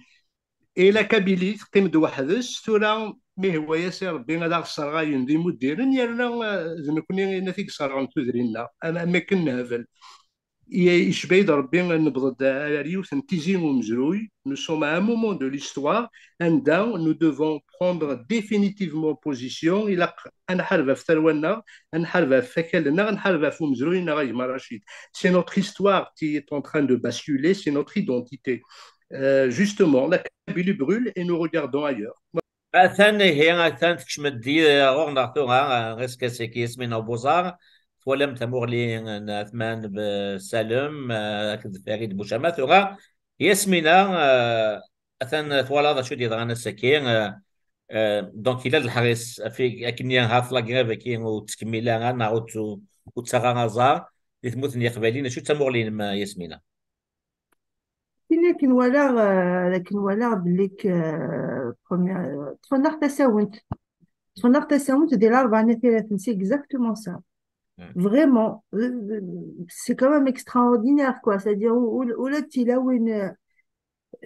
et la Kabylie teqqim-d weḥd-s, tura mi ihwa-yas i Rebbi ad aɣ-sserɣayen d imuddiren, yerna, euh, d nekkni i t-iserɣen tudrin-nneɣ, am, am akken nehbel. I-, icba-yi-d Rebbi, newweḍ-d ar yiwet n tizi umezruy. Nous sommes à un moment de l'histoire anda nous devons prendre définitivement position. Ilaq ad nḥareb ɣef tarwa-nneɣ, ad nḥareb ɣef wakal-nneɣ, ad nḥareb ɣef umezruy-nneɣ, a gma Rachid. C'est notre histoire qui est en train de basculer, c'est notre identité. Euh, justement, la Kabylie brûle et nous regardons ailleurs. Atan ihi, atan tekcem-d ɣur-neɣ tura, eh, ɣer-s Yasmina Ubuẓar. Twalam tamuɣli n Ɛetman Salem, eh, akked Farid Bucama. Tura, Yasmina, eh, atan twalaḍ acu d-yeḍran ass-agi. Eh, eh, donc, yella d leḥris, akken ahat la grève-agi ur tettkemmil ara, neɣ ur t-, ur tettaɣ ara aẓar di tmurt n Yiqbayliyen. Acu d tamuɣli-inem, eh, Yasmina? Tin akken walaɣ, euh, akken walaɣ belli k, euh, première, euh, ṭṭfen-aɣ tasawent. Ṭṭfen-aɣ tasawent di Larebɛa n At Yiraten, c'est exactement ça. Mm. Vraiment, euh, c'est quand même extraordinaire, quoi. C'est-à-dire, ula d tilawin, euh,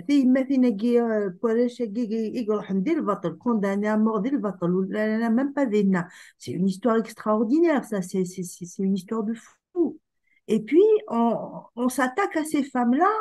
tiyemmatin-agi, euh, n warrac-agi i iruḥen di lbaṭel, condamnés à mort di lbaṭel, ur llan même pas dinna. C'est une histoire extraordinaire, ça, c'est, c'est, c'est c'est une histoire de fou. Et puis, on, on s'attaque à ces femmes-là.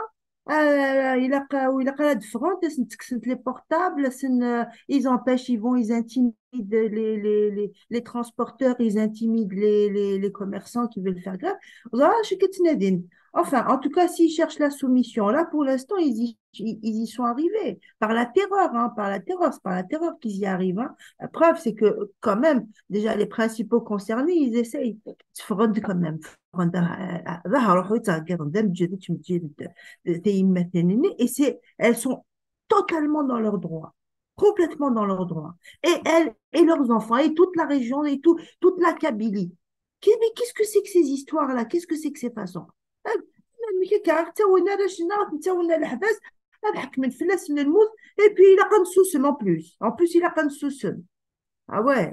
Euh, ilaq, ilaq ad ffɣent, ad sen-ttekksen les portables, ad sen, euh, ils empêchent, ils vont, ils intimident les, les, les, les transporteurs, ils intimident les, les, les commerçants qui veulent faire grève. Voilà ce que tu dis. Enfin, en tout cas, s'ils cherchent la soumission, là, pour l'instant, ils y, ils, ils y sont arrivés. Par la terreur, hein, par la terreur, c'est par la terreur qu'ils y arrivent, hein. La preuve, c'est que quand même, déjà, les principaux concernés, ils essayent. Ffɣen-d quand même. Ffɣen-d, ah, ah, ah, ḍahru ḥu yettɛeggiḍen d ameǧǧed, yettmeǧǧiden tiyemmatin-nni, et c'est, elles sont totalement dans leur droit, complètement dans leur droit. Et elles, et leurs enfants, et toute la région, et tout, toute la Kabylie. Qu'est-, mais qu'est-ce que c'est que ces histoires-là? Qu'est-ce que c'est que ces façons? Ah, mais qu'est-ce que c'est que ça? Ttawin arrac-nneɣ, ttawin leḥbas, ad ḥekmen fell-asen lmut, et puis ilaq ad nsusem en plus. En plus, ilaq ad nsusem. Ah ouais.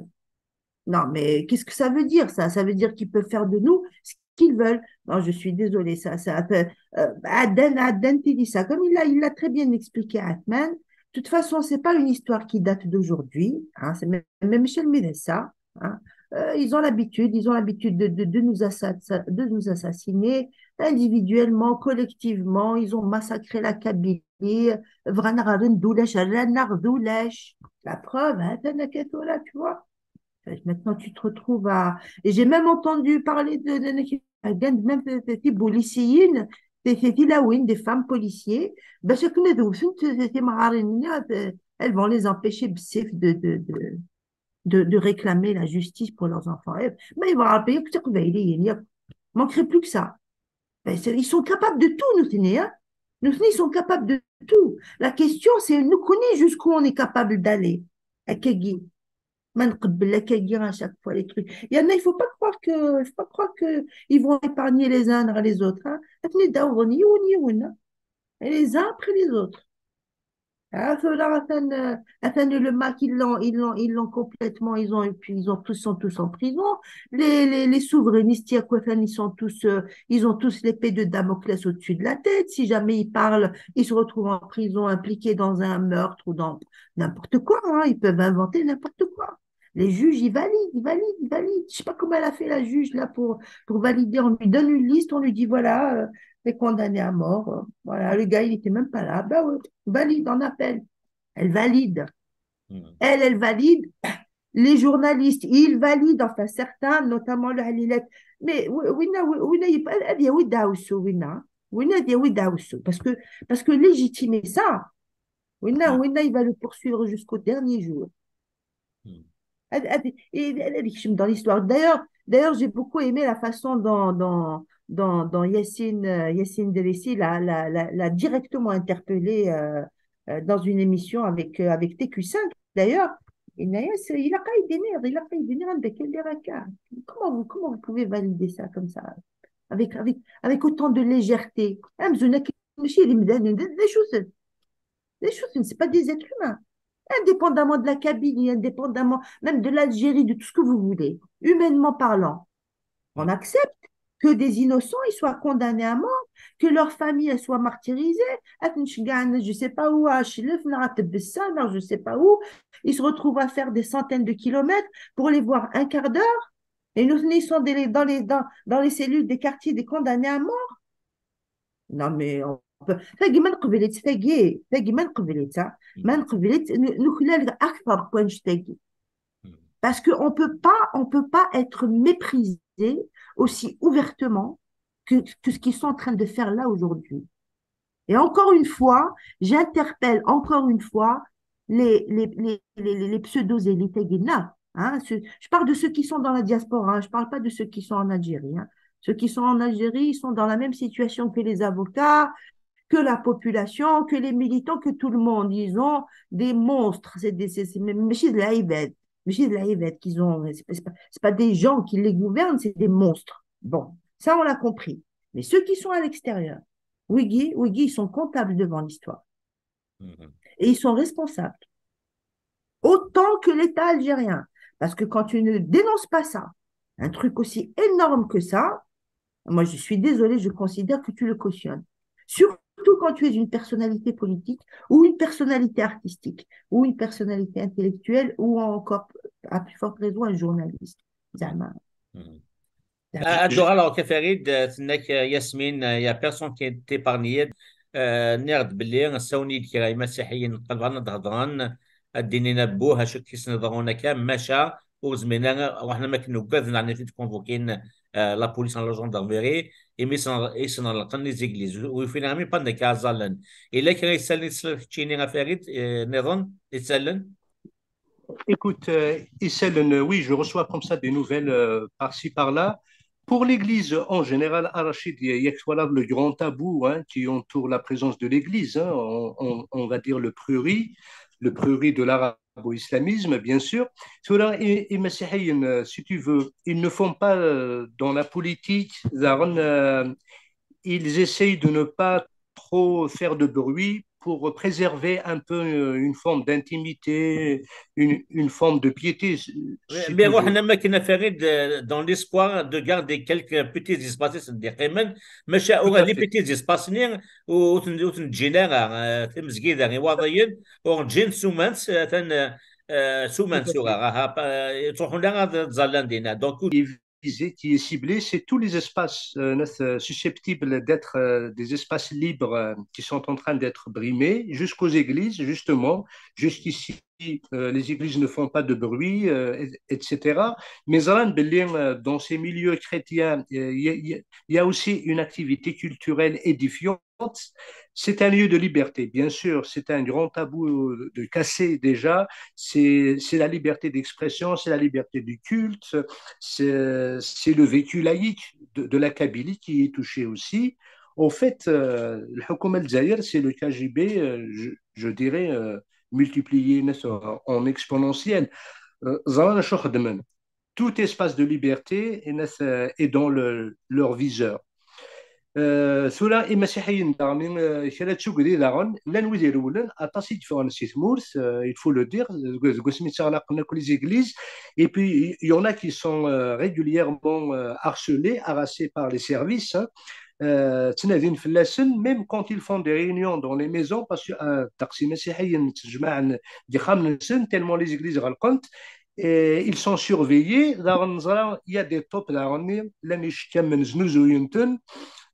Non, mais qu'est-ce que ça veut dire, ça? Ça veut dire qu'ils peuvent faire de nous ce qu'ils veulent. Non, je suis désolée, ça, ça peut, euh, Aden, Aden, tu dis ça. Comme il l'a, il l'a très bien expliqué, Atman. De toute façon, c'est pas une histoire qui date d'aujourd'hui, hein, c'est même, même Michel Médessa, hein. Euh, ils ont l'habitude, ils ont l'habitude de, de, de nous assa-, de nous assassiner individuellement, collectivement. Ils ont massacré la Kabylie. Bɣan ad ɣ-rren d ulac, rran-aɣ d ulac. La preuve, hein, tu vois. Maintenant, tu te retrouves à, et j'ai même entendu parler de, de, de, même de, de, des policiers, des, des, des femmes policiers, ben, ce que nous, elles vont les empêcher de, de, de, de, de réclamer la justice pour leurs enfants. Eh, mais ils vont payer que ça, il manquerait plus que ça. Ben, c'est, ils sont capables de tout, nous, hein. Nous, ils sont capables de tout. La question, c'est, nous connaît jusqu'où on est capable d'aller. À Kegi. ما نقبل لك كي à chaque fois les trucs. Il y en a, il faut pas croire que, il faut pas croire que ils vont épargner les uns les autres, hein. Atni dawḍen yiwen yiwen, hein. Et les uns après les autres. Ah, tura, atan, euh, atan le MAK, ils l'ont, ils l'ont, ils l'ont complètement, ils ont, et puis ils ont tous, sont tous en prison. Les, les, les souverainistes, il y a quoi, enfin, ils sont tous, euh, ils ont tous l'épée de Damoclès au-dessus de la tête. Si jamais ils parlent, ils se retrouvent en prison, impliqués dans un meurtre ou dans n'importe quoi, hein. Ils peuvent inventer n'importe quoi. Les juges, ils valident, ils valident, ils valident. Je sais pas comment elle a fait, la juge, là, pour, pour valider. On lui donne une liste, on lui dit, voilà, euh, t'es condamné à mort. Euh, voilà, le gars, il était même pas là. Ben ouais, valide en appel. Elle valide. Mhm. Elle, elle valide. Les journalistes, ils valident. Enfin, certains, notamment le Halilat. Mais wi-, wina, wi-, wina, il y a, il y a, oui, Daousou, wina. Wina, il y a, oui, Daousou. Parce que, parce que légitimer ça, wina, Mhm. wina, il va le poursuivre jusqu'au dernier jour. Mhm. Ad-, ad-, et ad-, ad-, dans l'histoire. D'ailleurs, d'ailleurs, j'ai beaucoup aimé la façon dont, dont, dont, dont Yacine, euh, Yacine Drissi l'a, l'a, l'a, l'a directement interpellé, euh, euh, dans une émission avec, euh, avec T Q cinq. D'ailleurs, il a, il a pas été né, il a pas été né, comment vous, comment vous pouvez valider ça comme ça, avec, avec, avec autant de légèreté? Amzun akken mačči d imdanen, d, d acu-ten? D acu-ten? C'est pas des êtres humains. Indépendamment de la Kabylie, indépendamment même de l'Algérie, de tout ce que vous voulez, humainement parlant, on accepte que des innocents, ils soient condamnés à mort, que leur famille, elle soit martyrisée. Ad nceggɛen, je sais pas où, à Chlef, neɣ à Tebessa, neɣ je sais pas où. Ils se retrouvent à faire des centaines de kilomètres pour les voir un quart d'heure. Et nous, ils sont des, dans les, dans, dans les cellules des quartiers des condamnés à mort. Non, mais on peut. Tagi, ma nqebl-itt, tagi, tagi, ma nqebl-itt, hein. Ma nqebl-itt, n-, nuklal akteṛ n wanect-agi. Mhm. Parce qu'on peut pas, on peut pas être méprisé aussi ouvertement que, que ce qu'ils sont en train de faire là aujourd'hui. Et encore une fois, j'interpelle encore une fois les, les, les, les, les, les pseudo-élites, hein. Ce, je parle de ceux qui sont dans la diaspora, hein, je parle pas de ceux qui sont en Algérie, hein. Ceux qui sont en Algérie, ils sont dans la même situation que les avocats, que la population, que les militants, que tout le monde. Ils ont des monstres. C'est des, c'est, c'est, mais, mais c'est de la Ibad. Mais c'est de la Ibad qu'ils ont. C'est pas, c'est pas, c'est pas des gens qui les gouvernent, c'est des monstres. Bon, ça, on l'a compris. Mais ceux qui sont à l'extérieur, wigi, wigi, ils sont comptables devant l'histoire. Mhm. Et ils sont responsables. Autant que l'État algérien. Parce que quand tu ne dénonces pas ça, un truc aussi énorme que ça, moi, je suis désolée, je considère que tu le cautionnes. Surtout quand tu es une personnalité politique ou une personnalité artistique ou une personnalité intellectuelle ou encore, à plus forte raison, un journaliste. زعما. Mhm. Ah, ad d-uɣaleɣ akka, Farid, eh, tenna-k, eh, Yasmine, eh, il y a personne qui est épargné. Eh, nniɣ-d belli ass-a win i d-kra imasiḥiyen qelben ad hedren, ad d-inin abbuh, acu k-issen iḍerrun akka, maca ur zmiren ara, ruḥen am akken uggaden, ɛni ad t-id-convoquin, eh, la police neɣ la gendarmerie, imi sen-, i sen-ɣelqen les églises, ur yufin ara mi pas nekk aẓalen. Yella kra isallen i tesliḍ keččini a Farid, eh, nniḍen isallen? Écoute, euh, Issel, euh, oui, je reçois comme ça des nouvelles euh, par-ci, par-là. Pour l'Église en général, Arachid, il y a, il y a que, voilà, le grand tabou, hein, qui entoure la présence de l'Église, hein, on, on- on va dire le prieuré, le prieuré de l'arabo-islamisme, bien sûr. Cela, et, et Messihiyin, euh, si tu veux, ils ne font pas euh, dans la politique, Zaron, euh, ils essayent de ne pas trop faire de bruit pour préserver un peu euh, une forme d'intimité, une, une forme de piété. Si Mais tu veux. Ruḥen am akken a Farid, euh, dans l'espoir de garder quelques petits espaces, c'est-à-dire, maca Tout uɣal à les fait. Petits espaces-nni ur ten-, ur ten-ǧǧin ara, euh, tamezgida, iwaḍiyen, ur ǧǧin sumans, euh, atan, euh, sumans Tout à fait. uɣal, aha, pa-, ur ttruḥun ara ad ẓallen dinna. Donc, Qui est visé, qui est ciblé, c'est tous les espaces euh, euh, susceptibles d'être euh, des espaces libres euh, qui sont en train d'être brimés, jusqu'aux églises, justement. Jusqu'ici, euh, les églises ne font pas de bruit, euh, et- et cetera. Mais Zaran Belli, euh, dans ces milieux chrétiens, euh, il y, a- il y a- il y a aussi une activité culturelle édifiante. C'est un lieu de liberté, bien sûr. C'est un grand tabou de casser déjà. C'est c'est la liberté d'expression, c'est la liberté du culte, c'est c'est le vécu laïque de, de la Kabylie qui est touché aussi. Au fait, euh, le Hukuma al-Dzaïr, c'est le K G B, euh, je, je dirais, euh, multiplié n'est-ce pas, en exponentiel. euh, ẓran acu xeddmen. Tout espace de liberté est, euh, est dans le, leur viseur. Euh, tura imasiḥiyen daɣen, euh, kra d tugdi daɣen, llan wid irewlen, aṭas i d-ffɣen si tmurt, euh, il faut le dire, deg deg wasmi ttaɣlaqen akk les églises, et puis il y en a qui sont, euh, régulièrement, euh, harcelés, harassés par les services, hein. Euh, ttnadin fell-asen, même quand ils font des réunions dans les maisons, parce que, euh, ddeqs imasiḥiyen ttejmaɛen deg yixxamen-nsen, tellement les églises ɣelqent, et ils sont surveillés. Daɣen neẓra, il y a des taupes daɣen, llan icekkamen znuzuyen-ten.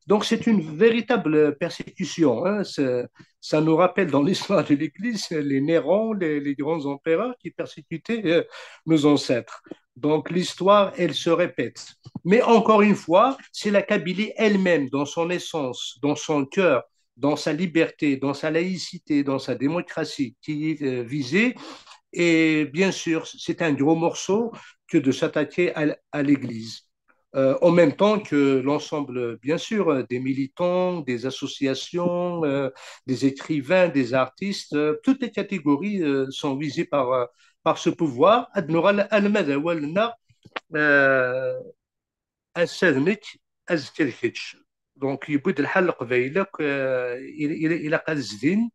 Donc c'est une véritable persécution, hein. C'est- ça nous rappelle dans l'histoire de l'Église les Néron, les, les grands empereurs qui persécutaient, euh, nos ancêtres. Donc l'histoire, elle se répète. Mais encore une fois, c'est la Kabylie elle-même, dans son essence, dans son cœur, dans sa liberté, dans sa laïcité, dans sa démocratie qui est, euh, visée. Et bien sûr, c'est un gros morceau que de s'attaquer à, à l'Église. Euh, en même temps que l'ensemble, bien sûr, euh, des militants, des associations, euh, des écrivains, des artistes, euh, toutes les catégories, euh, sont visées par, euh, par ce pouvoir. Ad nuɣal alma d awal-nneɣ, euh, ass-a d nekk, azekka d kečč. Donc, yewwi-d lḥal Leqbayel akk, euh, il- il- ilaq ad zdin,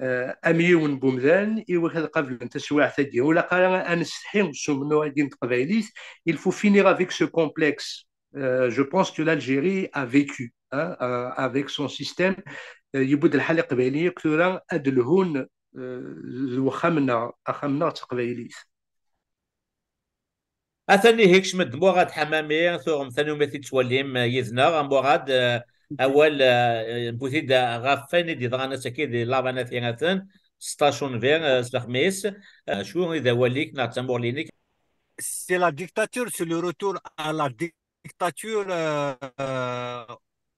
euh, am yiwen n wemdan, i wakken ad qablen taswiɛt-agi. Ur ilaq ara ad nessetḥi s umennuɣ-agi n teqbaylit. Il faut finir avec ce complexe. Euh, je pense que l'Algérie a vécu, hein, euh, avec son système. Euh, yewwi-d lḥal Iqbayliyen akk tura ad lhun, euh, d wexxam-nneɣ, axxam-nneɣ d teqbaylit. Atan ihi kecm-d Murad Ḥamami, tuɣem tanumi t-id-tettwalim, eh, yid-neɣ, a Murad, eh, awal, eh, newwi-t-id ɣef wayen i d-yeḍran ass-agi di Laṛebɛa n At Yiraten, seṭṭac unbir, eh, s lexmis. Eh, acu i d awal-ik neɣ d tamuɣli-inek? C'est la dictature, c'est le retour à la dictature, euh, euh,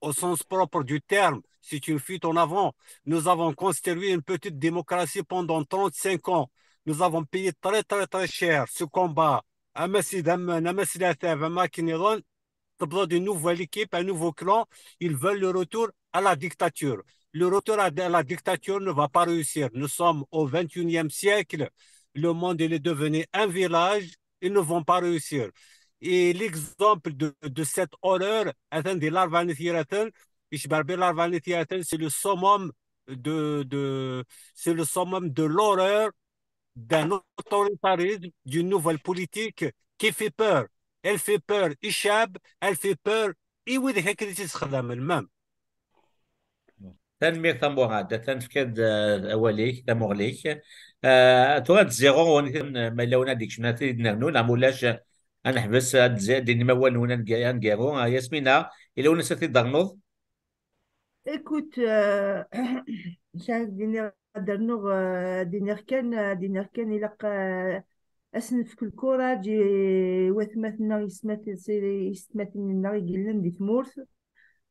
au sens propre du terme. C'est une fuite en avant. Nous avons construit une petite démocratie pendant trente-cinq ans. Nous avons payé très, très, très cher ce combat. Ama s idammen, ama s leɛtab, ama akken iḍen, tebḍa-d une nouvelle équipe, un nouveau clan. Ils veulent le retour à la dictature. Le retour à la dictature ne va pas réussir. Nous sommes au vingt et unième siècle. Le monde, il est devenu un village. Ils ne vont pas réussir. Et l'exemple de, de cette horreur, atan di Laṛebɛa n At Yiraten, icba Ṛebbi Laṛebɛa n At Yiraten, c'est le summum de, de, c'est le summum de l'horreur d'un autoritarisme, d'une nouvelle politique qui fait peur. Elle fait peur i ccab, elle fait peur i wid akken i tt-issexdamen même. Tanemmirt a Murad, atan tefkiḍ-d, eh, awal-ik, tamuɣli-k. Eh, tura ad zziɣ ɣur-wen, ma yella win ad d-ikecmen ad t-id-nernu, neɣ ma ulac, ad neḥbes, ad d-, ad d-tinim awal-nwen aneg-, aneggaru. Eh, Yasmina, yella win ass ad t-id-ternuḍ? Écoute, euh, acu ad d-iniɣ, ad d-rnuɣ, euh, ad d-iniɣ kan, ad d-iniɣ kan, ilaq, euh, ad s-nefk lkuṛaǧ i watmaten-nneɣ, yesmat-, yessetmaten-nneɣ i yellan di tmurt.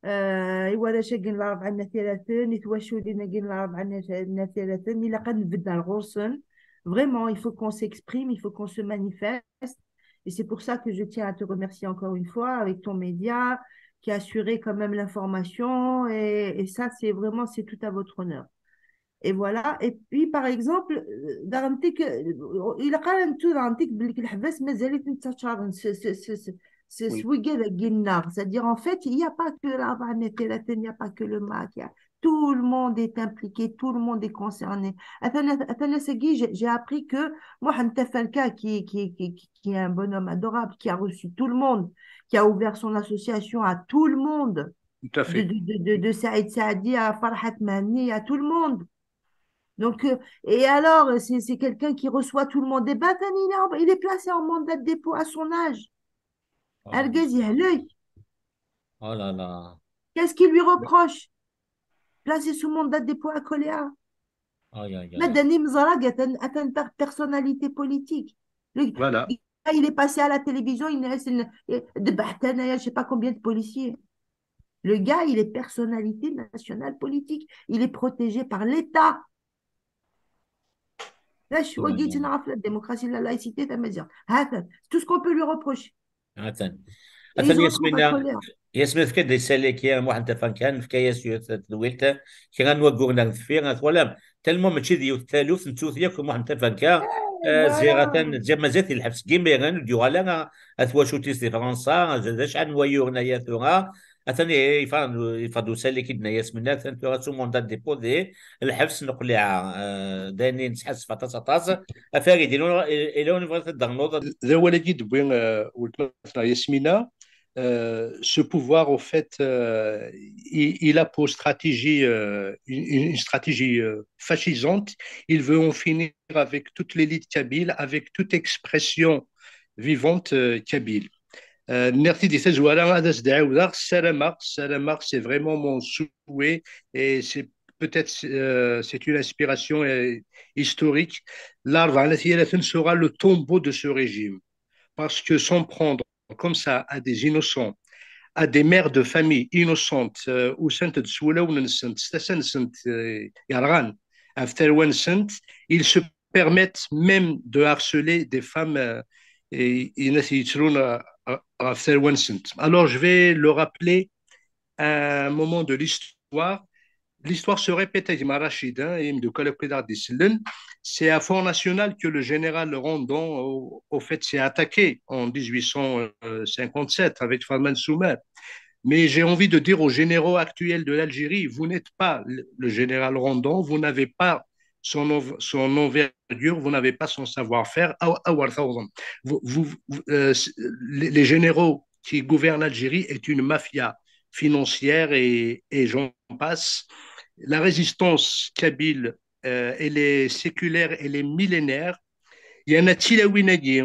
Euh, i warrac-agi n Laṛebɛa n At Yiraten, i twaculin-agi n Laṛebɛa n At Yiraten, ilaq ad nbedd ar ɣur-sen. Vraiment, il faut qu'on s'exprime, il faut qu'on se manifeste. Et c'est pour ça que je tiens à te remercier encore une fois avec ton média qui a assuré quand même l'information. Et, et ça, c'est vraiment, c'est tout à votre honneur. Et voilà. Et puis, par exemple, euh, daɣen tik, euh, il a quand même tout daɣen tik belli leḥbas mazal-iten ttaččaren s, s, s, s, s, s wigad-agi-nneɣ. C'est-à-dire, en fait, il n'y a pas que Laṛebɛa n At Yiraten, il n'y a pas que le MAK, il y a tout le monde est impliqué, tout le monde est concerné. Atan, atan ass-agi, j'ai, j'ai appris que Mohamed Tafanka, qui, qui, qui, qui est un bonhomme adorable, qui a reçu tout le monde, qui a ouvert son association à tout le monde, Tout à de, fait. de, de, de, de Saïd Saadi à Farhat Mahni, à tout le monde. Donc, euh, et alors, c'est, c'est quelqu'un qui reçoit tout le monde. Et ben, il est, en- il est placé en mandat de dépôt à son âge. Ah, Argaz yehlek. Oh là là. Qu'est-ce qu'il lui reproche? Placé sous mandat de dépôt à Koléa. Aïe, aïe, aïe. Madani Mzarag est un, est un per- personnalité politique. Le Voilà. gars, il est passé à la télévision, il ne, il ne- de Bahtana, je sais pas combien de policiers. Le gars, il est personnalité nationale politique. Il est protégé par l'État. Là, je suis Ouais, ouais. La démocratie, la laïcité, la mesure. C'est tout ce qu'on peut lui reprocher. Atan. Et ils Atan ont Yasmina, Yasmina tefka-d isali-agi, Mohamed Tafanka, nefka-yas yiwet tedwilt, kra n wagguren ar deffir, twalam, tellement mačči d yiwet taluft, nettu-t yakk Mohamed Tafanka, Ziɣ atan, ziɣ mazal-t di lḥebs n yimiren, ur d-yuɣal ara ar twacult-is di Fransa. D acḥal n wayyuren aya tura. Atan i-, yeffeɣ-d usali-k-id-nna Yasmina, atan tura sous mandat de dépôt di lḥebs n Qliɛa. D ayen i nesḥassef aṭas, aṭas. A Farid, ila, ila win bɣiḍ ad d-ternuḍ? D awal-agi d-tewwi, eh, weltma-tneɣ Yasmina. Euh, ce pouvoir, au fait, euh, il, il a pour stratégie, euh, une, une stratégie, euh, fascisante. Il veut en finir avec toute l'élite kabyle, avec toute expression vivante, euh, kabyle. Euh, nniɣ-t-id di tazwara, ad as-d-ɛiwdeɣ, ssarameɣ, ssarameɣ, c'est vraiment mon souhait, et c'est peut-être, euh, c'est une inspiration, euh, historique. Larebɛa n At Yiraten sera le tombeau de ce régime, parce que s'en prendre comme ça à des innocents, à des mères de famille innocentes, euh, usant-d s wulawen-nsent, s tasa-nsent, euh, yerɣan ɣef tarwa-nsent, ils se permettent même de harceler des femmes, euh, et, et, euh, ɣef tarwa-nsent. Alors, je vais le rappeler à un moment de l'histoire. L'histoire se répète, a gma Rachid, hein, et de Kalakouda Dislen. C'est à Front National que le général Rondon, au, au fait, s'est attaqué en dix-huit cent cinquante-sept avec Farman Soumer. Mais j'ai envie de dire aux généraux actuels de l'Algérie, vous n'êtes pas le, le général Rondon, vous n'avez pas son, env-, son envergure, vous n'avez pas son savoir-faire. Aw-, awer tawḍem. Vous, vous, vous, euh, les, les généraux qui gouvernent l'Algérie est une mafia financière et, et j'en passe. La résistance kabyle, euh, elle est séculaire, elle est millénaire. Yerna d tilawin-agi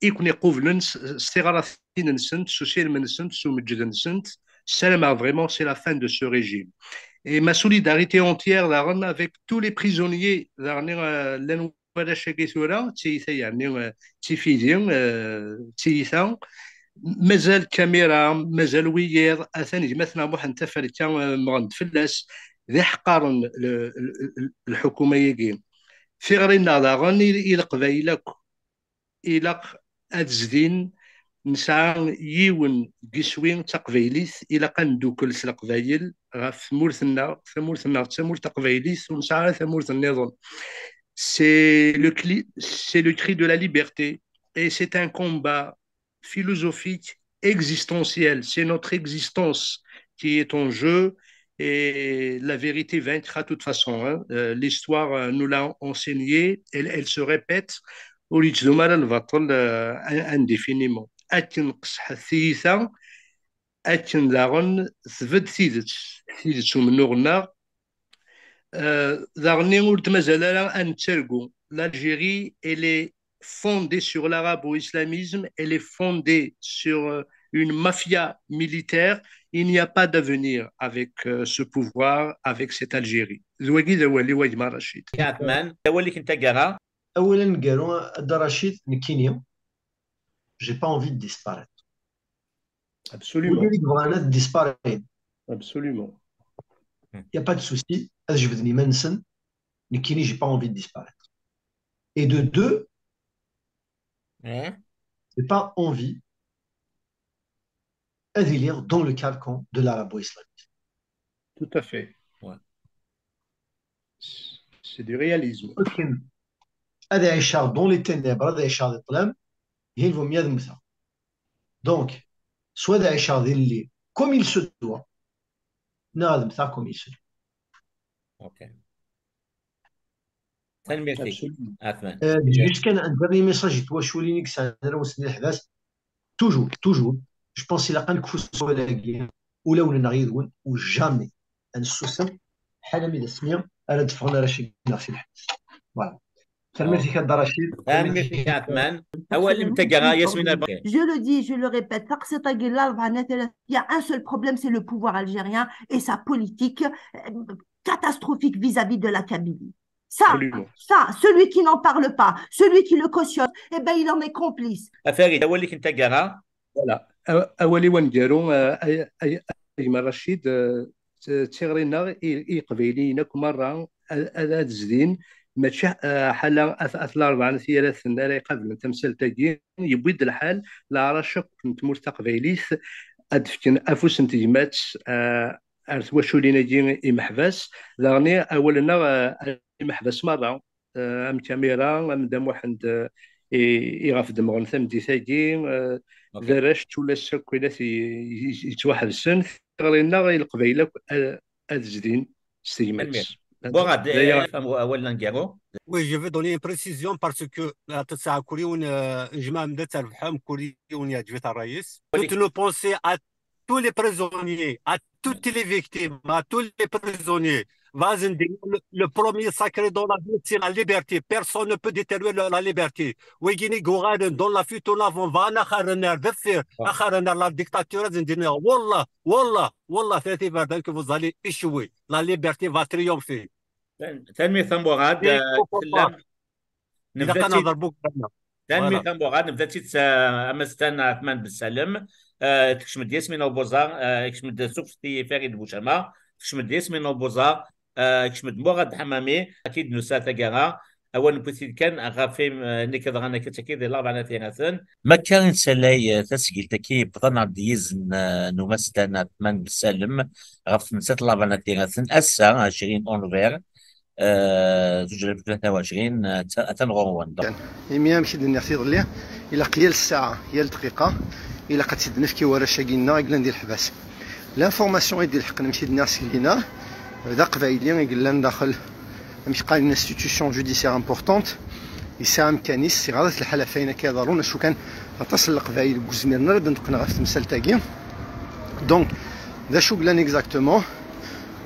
i ken-iqublen s, s tiɣratin-nsent, s usirem-nsent, s umeǧǧed-nsent. Ssarameɣ vraiment c'est la fin de ce régime. Et ma solidarité entière daɣen avec tous les prisonniers, daɣen, euh, llan warrac-agi tura, d tiyita, yeɛni, eh, d tifidi, eh, d tiyita. Mazal Kamira, mazal wiyiḍ, atan gma-tneɣ Muḥend Taferka, eh, mmɣen-d fell-as, d iḥeqqaren l-, l-, l-, lḥukuma-agi. Tiɣri-nneɣ daɣen i, i Leqbayel akk, ilaq ad zdin, nesɛa yiwen n yiswi d taqbaylit, ilaq ad neddukel s Leqbayel ɣef tmurt-nneɣ, tamurt-nneɣ d tamurt taqbaylit, ur nesɛi ara tamurt nniḍen. C'est le cli-, c'est le cri de la liberté et c'est un combat philosophique, existentiel. C'est notre existence qui est en jeu et la vérité vaincra de toute façon, hein. Euh, l'histoire, euh, nous l'a enseigné, elle, elle se répète. Ur yettdum ara lbaṭel, euh, in-, indéfiniment. Akken qesḥet tiyita, akken daɣen tbedd tidet, tidet umennuɣ-nneɣ. Euh, daɣen ur d-mazal ara ad nettargu. L'Algérie, elle est fondée sur l'arabo-islamisme, elle est fondée sur, euh, une mafia militaire. Il n'y a pas d'avenir avec, euh, ce pouvoir, avec cette Algérie. D wagi d awal-iw, a gma Rachid. Ɛetman, d awal-ik n taggara. Awal aneggaru, a Dda Rachid, nekkini, j'ai pas envie de disparaître. Absolument. Wid i yebɣan ad disparaître. Absolument. Il n'y a pas de souci, ad jebden iman-nsen, nekkini, j'ai pas envie de disparaître. Et de deux, j'ai pas envie ad iliɣ dans le carcan de l'arabo-islamisme. Tout à fait. Ouais. C'est du réalisme. Akken ad ɛiceɣ dans les ténèbres, ad ɛiceɣ di ṭṭlam, il vaut mieux ad mmteɣ. Donc, soit ad ɛiceɣ di lli comme il se doit, neɣ ad mmteɣ comme il se doit. Ok. Tanemmirt-ik, Ɛetman. Euh, juste kan un dernier message i twaculin i yesɛan arraw-nsen di leḥbas. Toujours, toujours. Je pense ilaq ad nekfu s wawal-agi, ulawen-nneɣ yid-wen, u jamais ad nessusem, ḥala mi d asmi ara d-ffɣen arrac-agi-nneɣ si leḥbas. Voilà. Tanemmirt-ik a Dda Racid. Tanemmirt-ik a Ɛetman. Awal-im n taggara, Yasmina Lberri. Je le dis, je le répète, taqsiṭ-agi n Larebɛa n At Yiraten, il y a un seul problème, c'est le pouvoir algérien et sa politique, euh, catastrophique vis-à-vis de la Kabylie. Ça, absolument. Ça, celui qui n'en parle pas, celui qui le cautionne, eh ben, il en est complice. A Farid, awal-ik n taggara. Voilà. A-, awal-iw aneggaru, euh, ay, ay, a gma Racid, euh, t-, d tiɣri-nneɣ i, i Iqbayliyen akk merra ad, ad, ad zdin, mačči, eh, ḥala at, at Larebɛa n At Yiraten ara iqablen tamsalt-agi. Yewwi-d lḥal, leɛrac akk n tmurt taqbaylit ad d-fken afus n tegmat, eh, ar twaculin-agi imeḥbas. Daɣen awal-nneɣ, eh, imeḥbas merra. eh, am Kamira, am Dda Muḥend, eh, i, i ɣef d-mmɣen tameddit-agi, eh, d arrac d tullas akk i la t-, i, i, yettwaḥebsen, tiɣri-nneɣ i Leqbayel akk ad, ad zdin s tegmat. Tanemmirt. Bon, d aya. Awal n Garo. Oui, je veux donner une précision parce que la tsa kuri un, euh, jma amda tarfham kuri un yajvet à Raïs. Toutes nos pensées à tous les prisonniers, à toutes les victimes, à tous les prisonniers. Vas-y, le, le premier sacré dans la vie, c'est la liberté. Personne ne peut détruire la, la liberté. Wigini Gouraden, dans la fuite, on avance, va, on a kharana, de faire, on a kharana, la dictature, Zindine. Wallah, wallah, wallah, c'est vrai que vous allez échouer. La liberté va triompher. Tanemmirt a Murad. Tanemmirt a Murad, nebda-tt-id s, eh, amastan Ɛetman Ben Salem, eh, tekcem-d Yasmina Ubuẓa, eh, tekcem-d Sufti Farid Bucama, tekcem-d Yasmina Ubuẓa, eh, tekcem-d Murad Ḥamami, akid nusa taggara, awal newwi-t-id kan ɣef im-, eh, nekk dɣa nekk-tt akid di Larebɛa n At Yiraten. Ma akka i nesalay, eh, tasgilt-agi yewweḍ-aneɣ-d yizen, eh, n umastan Ɛetman Ben Salem ɣef temsalt n Larebɛa n At Yiraten, ass-a, ɛecrin unver, eh, zuǧ alaf u tlata u ɛecrin, eh, ata-, atan ɣur-wen. Imi, amek i d-nniɣ tiḍelli, ilaq yal ssaɛa, yal dqiqa, ilaq ad tt-id-nefk i warrac-agi-nneɣ i yellan di leḥbas. L'information i d-ilḥeqen, amek i d-nniɣ seg dinna, d aqbayli i yellan daxel, amek qqaren, une institution judiciaire importante, yesɛa amkan-is, iɣaḍ-it lḥal ɣef wayen akka iḍerrun, acu kan aṭas n leqbayel deg uzmiren ara d-neṭqen ɣef temsalt-agi. Donc, d acu yellan exactement?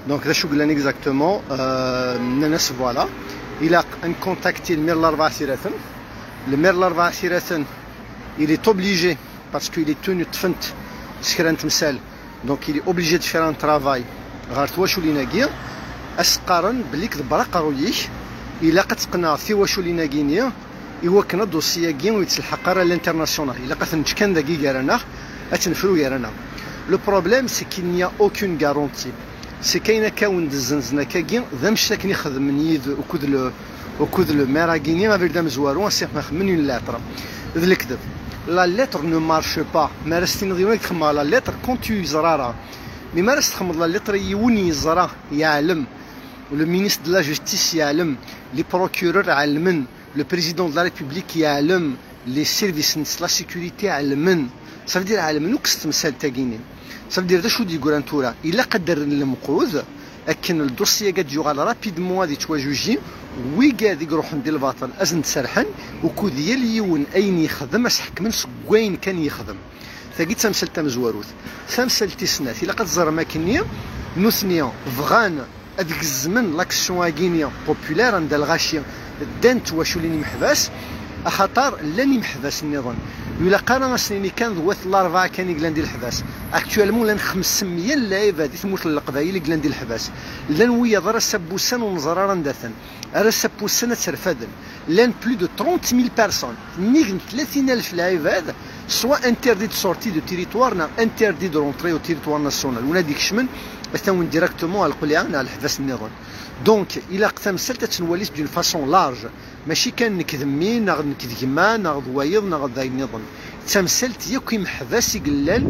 Donc, d acu yellan exactement? Euh, nnan-as, voilà, ilaq ad nkontakti lmir n Larebɛa At Yiraten. Lmir n Larebɛa At Yiraten, il est obligé, parce qu'il est tenu, ṭṭfen-t s kra n temsal, donc il est obligé de faire un travail ɣer twaculin-agi, as-qqaren belli deg aqerruy-ik ilaq ad teqqneḍ tiwaculin-agi-nni, i wakken ad dossier-agi ur yettelḥaq ara à l'international. Ilaq ad ten-neǧǧ kan dagi gar-aneɣ, ad tt-nefru gar-aneɣ. Le problème, c'est qu'il n'y a aucune garantie. C'est kayen akka wen-d-zzenzen akkagi, d annect akken i xedmen yid-, ukud le, ukud le maire-agi-nni, abrid amezwaru, a Si Ḥmed Xemmen, une lettre. D lekdeb. La lettre ne marche pas. Mi ara s-tiniḍ yiwen ad txemmeḍ la lettre, quand tu yeẓra ara. Mais mi ara s-txemmeḍ la lettre i yiwen yeẓra, yeɛlem. Le ministre de la Justice yeɛlem. Les procureurs ɛelmen. Le président de la République yeɛlem, les services n la sécurité ɛelmen. Ça veut dire ɛelmen akk s temsalt-agi-nni. Ça veut dire d acu d-yeggran tura? Ilaq ad d-rren lemqud akken le dossier-agi ad d-yuɣal rapidement, ad yettwajuji. Wigad i iruḥen di lbaṭel ad sen-d-serḥen, ukud yal yiwen ayen yexdem ad s-ḥekmen seg wayen kan yexdem. Tagi d tamsalt tamezwarut. Tamsalt tis snat, ilaq ad teẓrem akkenni, nutni bɣan ad gezmen l'action-agi-nni populaire anda lɣaci ddan twaculin imeḥbas, axaṭer llan imeḥbas nniḍen. Ur ilaq ara ad s-nini kan d wat Larebɛa kan i yellan di leḥbas. Actuellement, llan xemsemya n lɛibad di tmurt n Leqbayel i yellan di leḥbas. Llan wiyaḍ ar ass-a n wussan ur neẓri ara anda-ten. Ar ass-a n wussan ad tt-rfaden. Llan plus de trente mille personnes. Nnig n tlatin alef lɛibad, soit interdit de sortie de territoire, neɣ interdit de rentrer au territoire national. Win ad ikecmen, ad t-awin directement ɣer lqliɛa neɣ leḥbas nniḍen. Donc, ilaq tamsalt ad tt-nwali d'une façon large. Mačči kan nekk d mmi, neɣ nekk d gma, neɣ d wayeḍ, neɣ d ayen nniḍen. D tamsalt yakk imeḥbas i yellan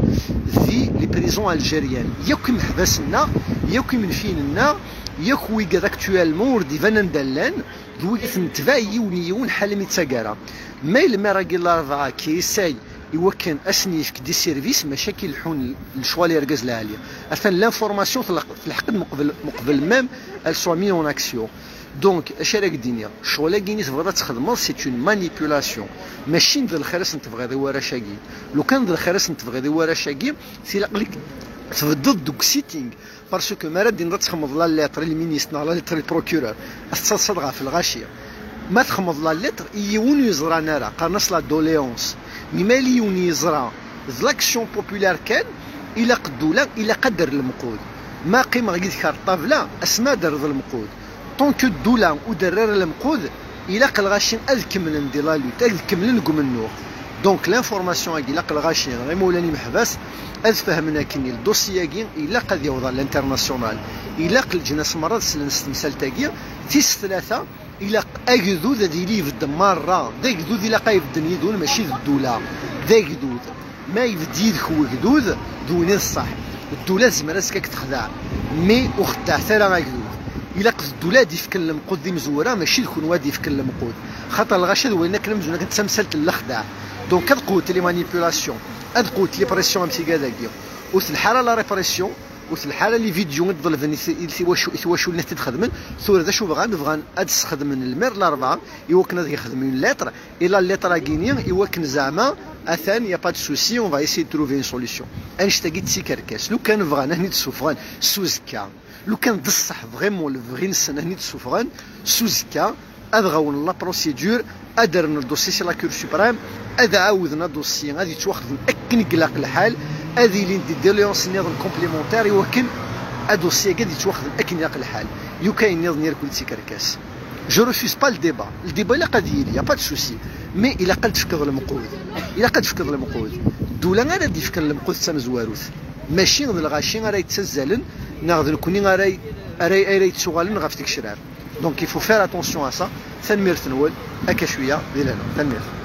di les prisons algériennes. Yakk imeḥbas-nneɣ, yakk imenfiyen-nneɣ, yakk wigad actuellement ur d-iban anda llan, d wigad netbeɛ yiwen i yiwen ḥala mi d taggara. Ma yella lmir-agi n Larebɛa qui essaye i wakken ad sen-yefk des services, mačči akka i leḥḥun lecɣal irgazen lɛali. Atan l'information telḥeq-, telḥeq-d meqbel, meqbel même elle soit mise en action. Donc, acu ara k-d-iniɣ? Ccɣel-agi-nni tebɣiḍ ad txedmeḍ, c'est une manipulation. Mačči d lxir i sen-tebɣiḍ i warrac-agi. Lukan d lxir i sen-tebɣiḍ i warrac-agi, tilaq-ik tbeddeḍ deg sitting. Parce que mi ara d-tiniḍ ad txedmeḍ la lettre i lministre neɣ la lettre i procureur, ad tettaḍsaḍ ɣef lɣaci. Ma txedmeḍ la lettre i yiwen ur yeẓran ara, qqaren-as la doléance. Mais ma yella yiwen yeẓra, d l'action populaire kan, ilaq ddula, ilaq ad d-terr lemqud. Ma qqimeɣ yid-k ar ṭṭabla, asmi ad d-terreḍ lemqud. Tant que ddula ur d-terri ara lemqud, ilaq lɣaci ad kemmlen di la lutte, ad kemmlen deg umennuɣ. Donc l'information-agi, ilaq lɣaci, imawlan imeḥbas, ad fehmen akken le dossier-agi ilaq ad yaweḍ à l'international. Ilaq leǧnas merra ad slen s temsalt-agi. Tis tlata, ilaq agdud ad yili ibedd merra. D agdud ilaq ad ibedden yid-wen, mačči d ddula. D agdud. Ma ibedd yid-k wegdud, d win i d ṣṣeḥ. Ddula tezmer ad k-texdeɛ, mais ur xeddeɛet ara agdud. Ilaq d ddula ad d-ifken lemqud d imezwura, mačči d kunwi ad d-ifken lemqud. Xaṭer lɣaci d wayen akken amzun akken d tamsalt n lexdeɛ. Donc ad qwet les manipulations, ad qwet les pressions am tigad-agi. Ur telḥa ara la répression, ur telḥa ara les vidéos i d-ḍelben i t- i twacu- i twaculin ad t-id-xedmen. Tura d acu bɣan? Bɣan ad d-sxedmen lmir n Larebɛa i wakken ad yexdem une lettre, et la lettre-agi-ni i wakken zeɛma atan, y a pas de souci, on va essayer de trouver une solution. Annect-agi d tikerkas. Lukan bɣan ad ten-id-ssufɣen s uzekka, lukan d ṣṣeḥ vraiment lebɣi-nsen ad ten-id-ssufɣen s uzekka, ad ɣawnen la procédure, ad rren le dossier si la Cour suprême, ad ɛawden adossier ad yettwaxdem akken i ilaq lḥal, ad ilin des doléances nniḍen complémentaires i wakken adossier-agi ad yettwaxdem akken ilaq lḥal. Lukan nniḍen irkul d tikerkas. Je refuse pas le débat. Le débat ilaq ad yili, y a pas de souci. Mais ilaq ad d-tefkeḍ lemqud. Ilaq ad d-tefkeḍ lemqud. Ddula ara d-yefken lemqud d tamezwarut. Mačči d lɣaci ara yettazzalen, neɣ d nekkni ara y- ara ara yettuɣalen ɣef tgecrar. Donc il faut faire attention à ça. Tanemmirt-nwen, akka cwiya di lehna. Tanemmirt.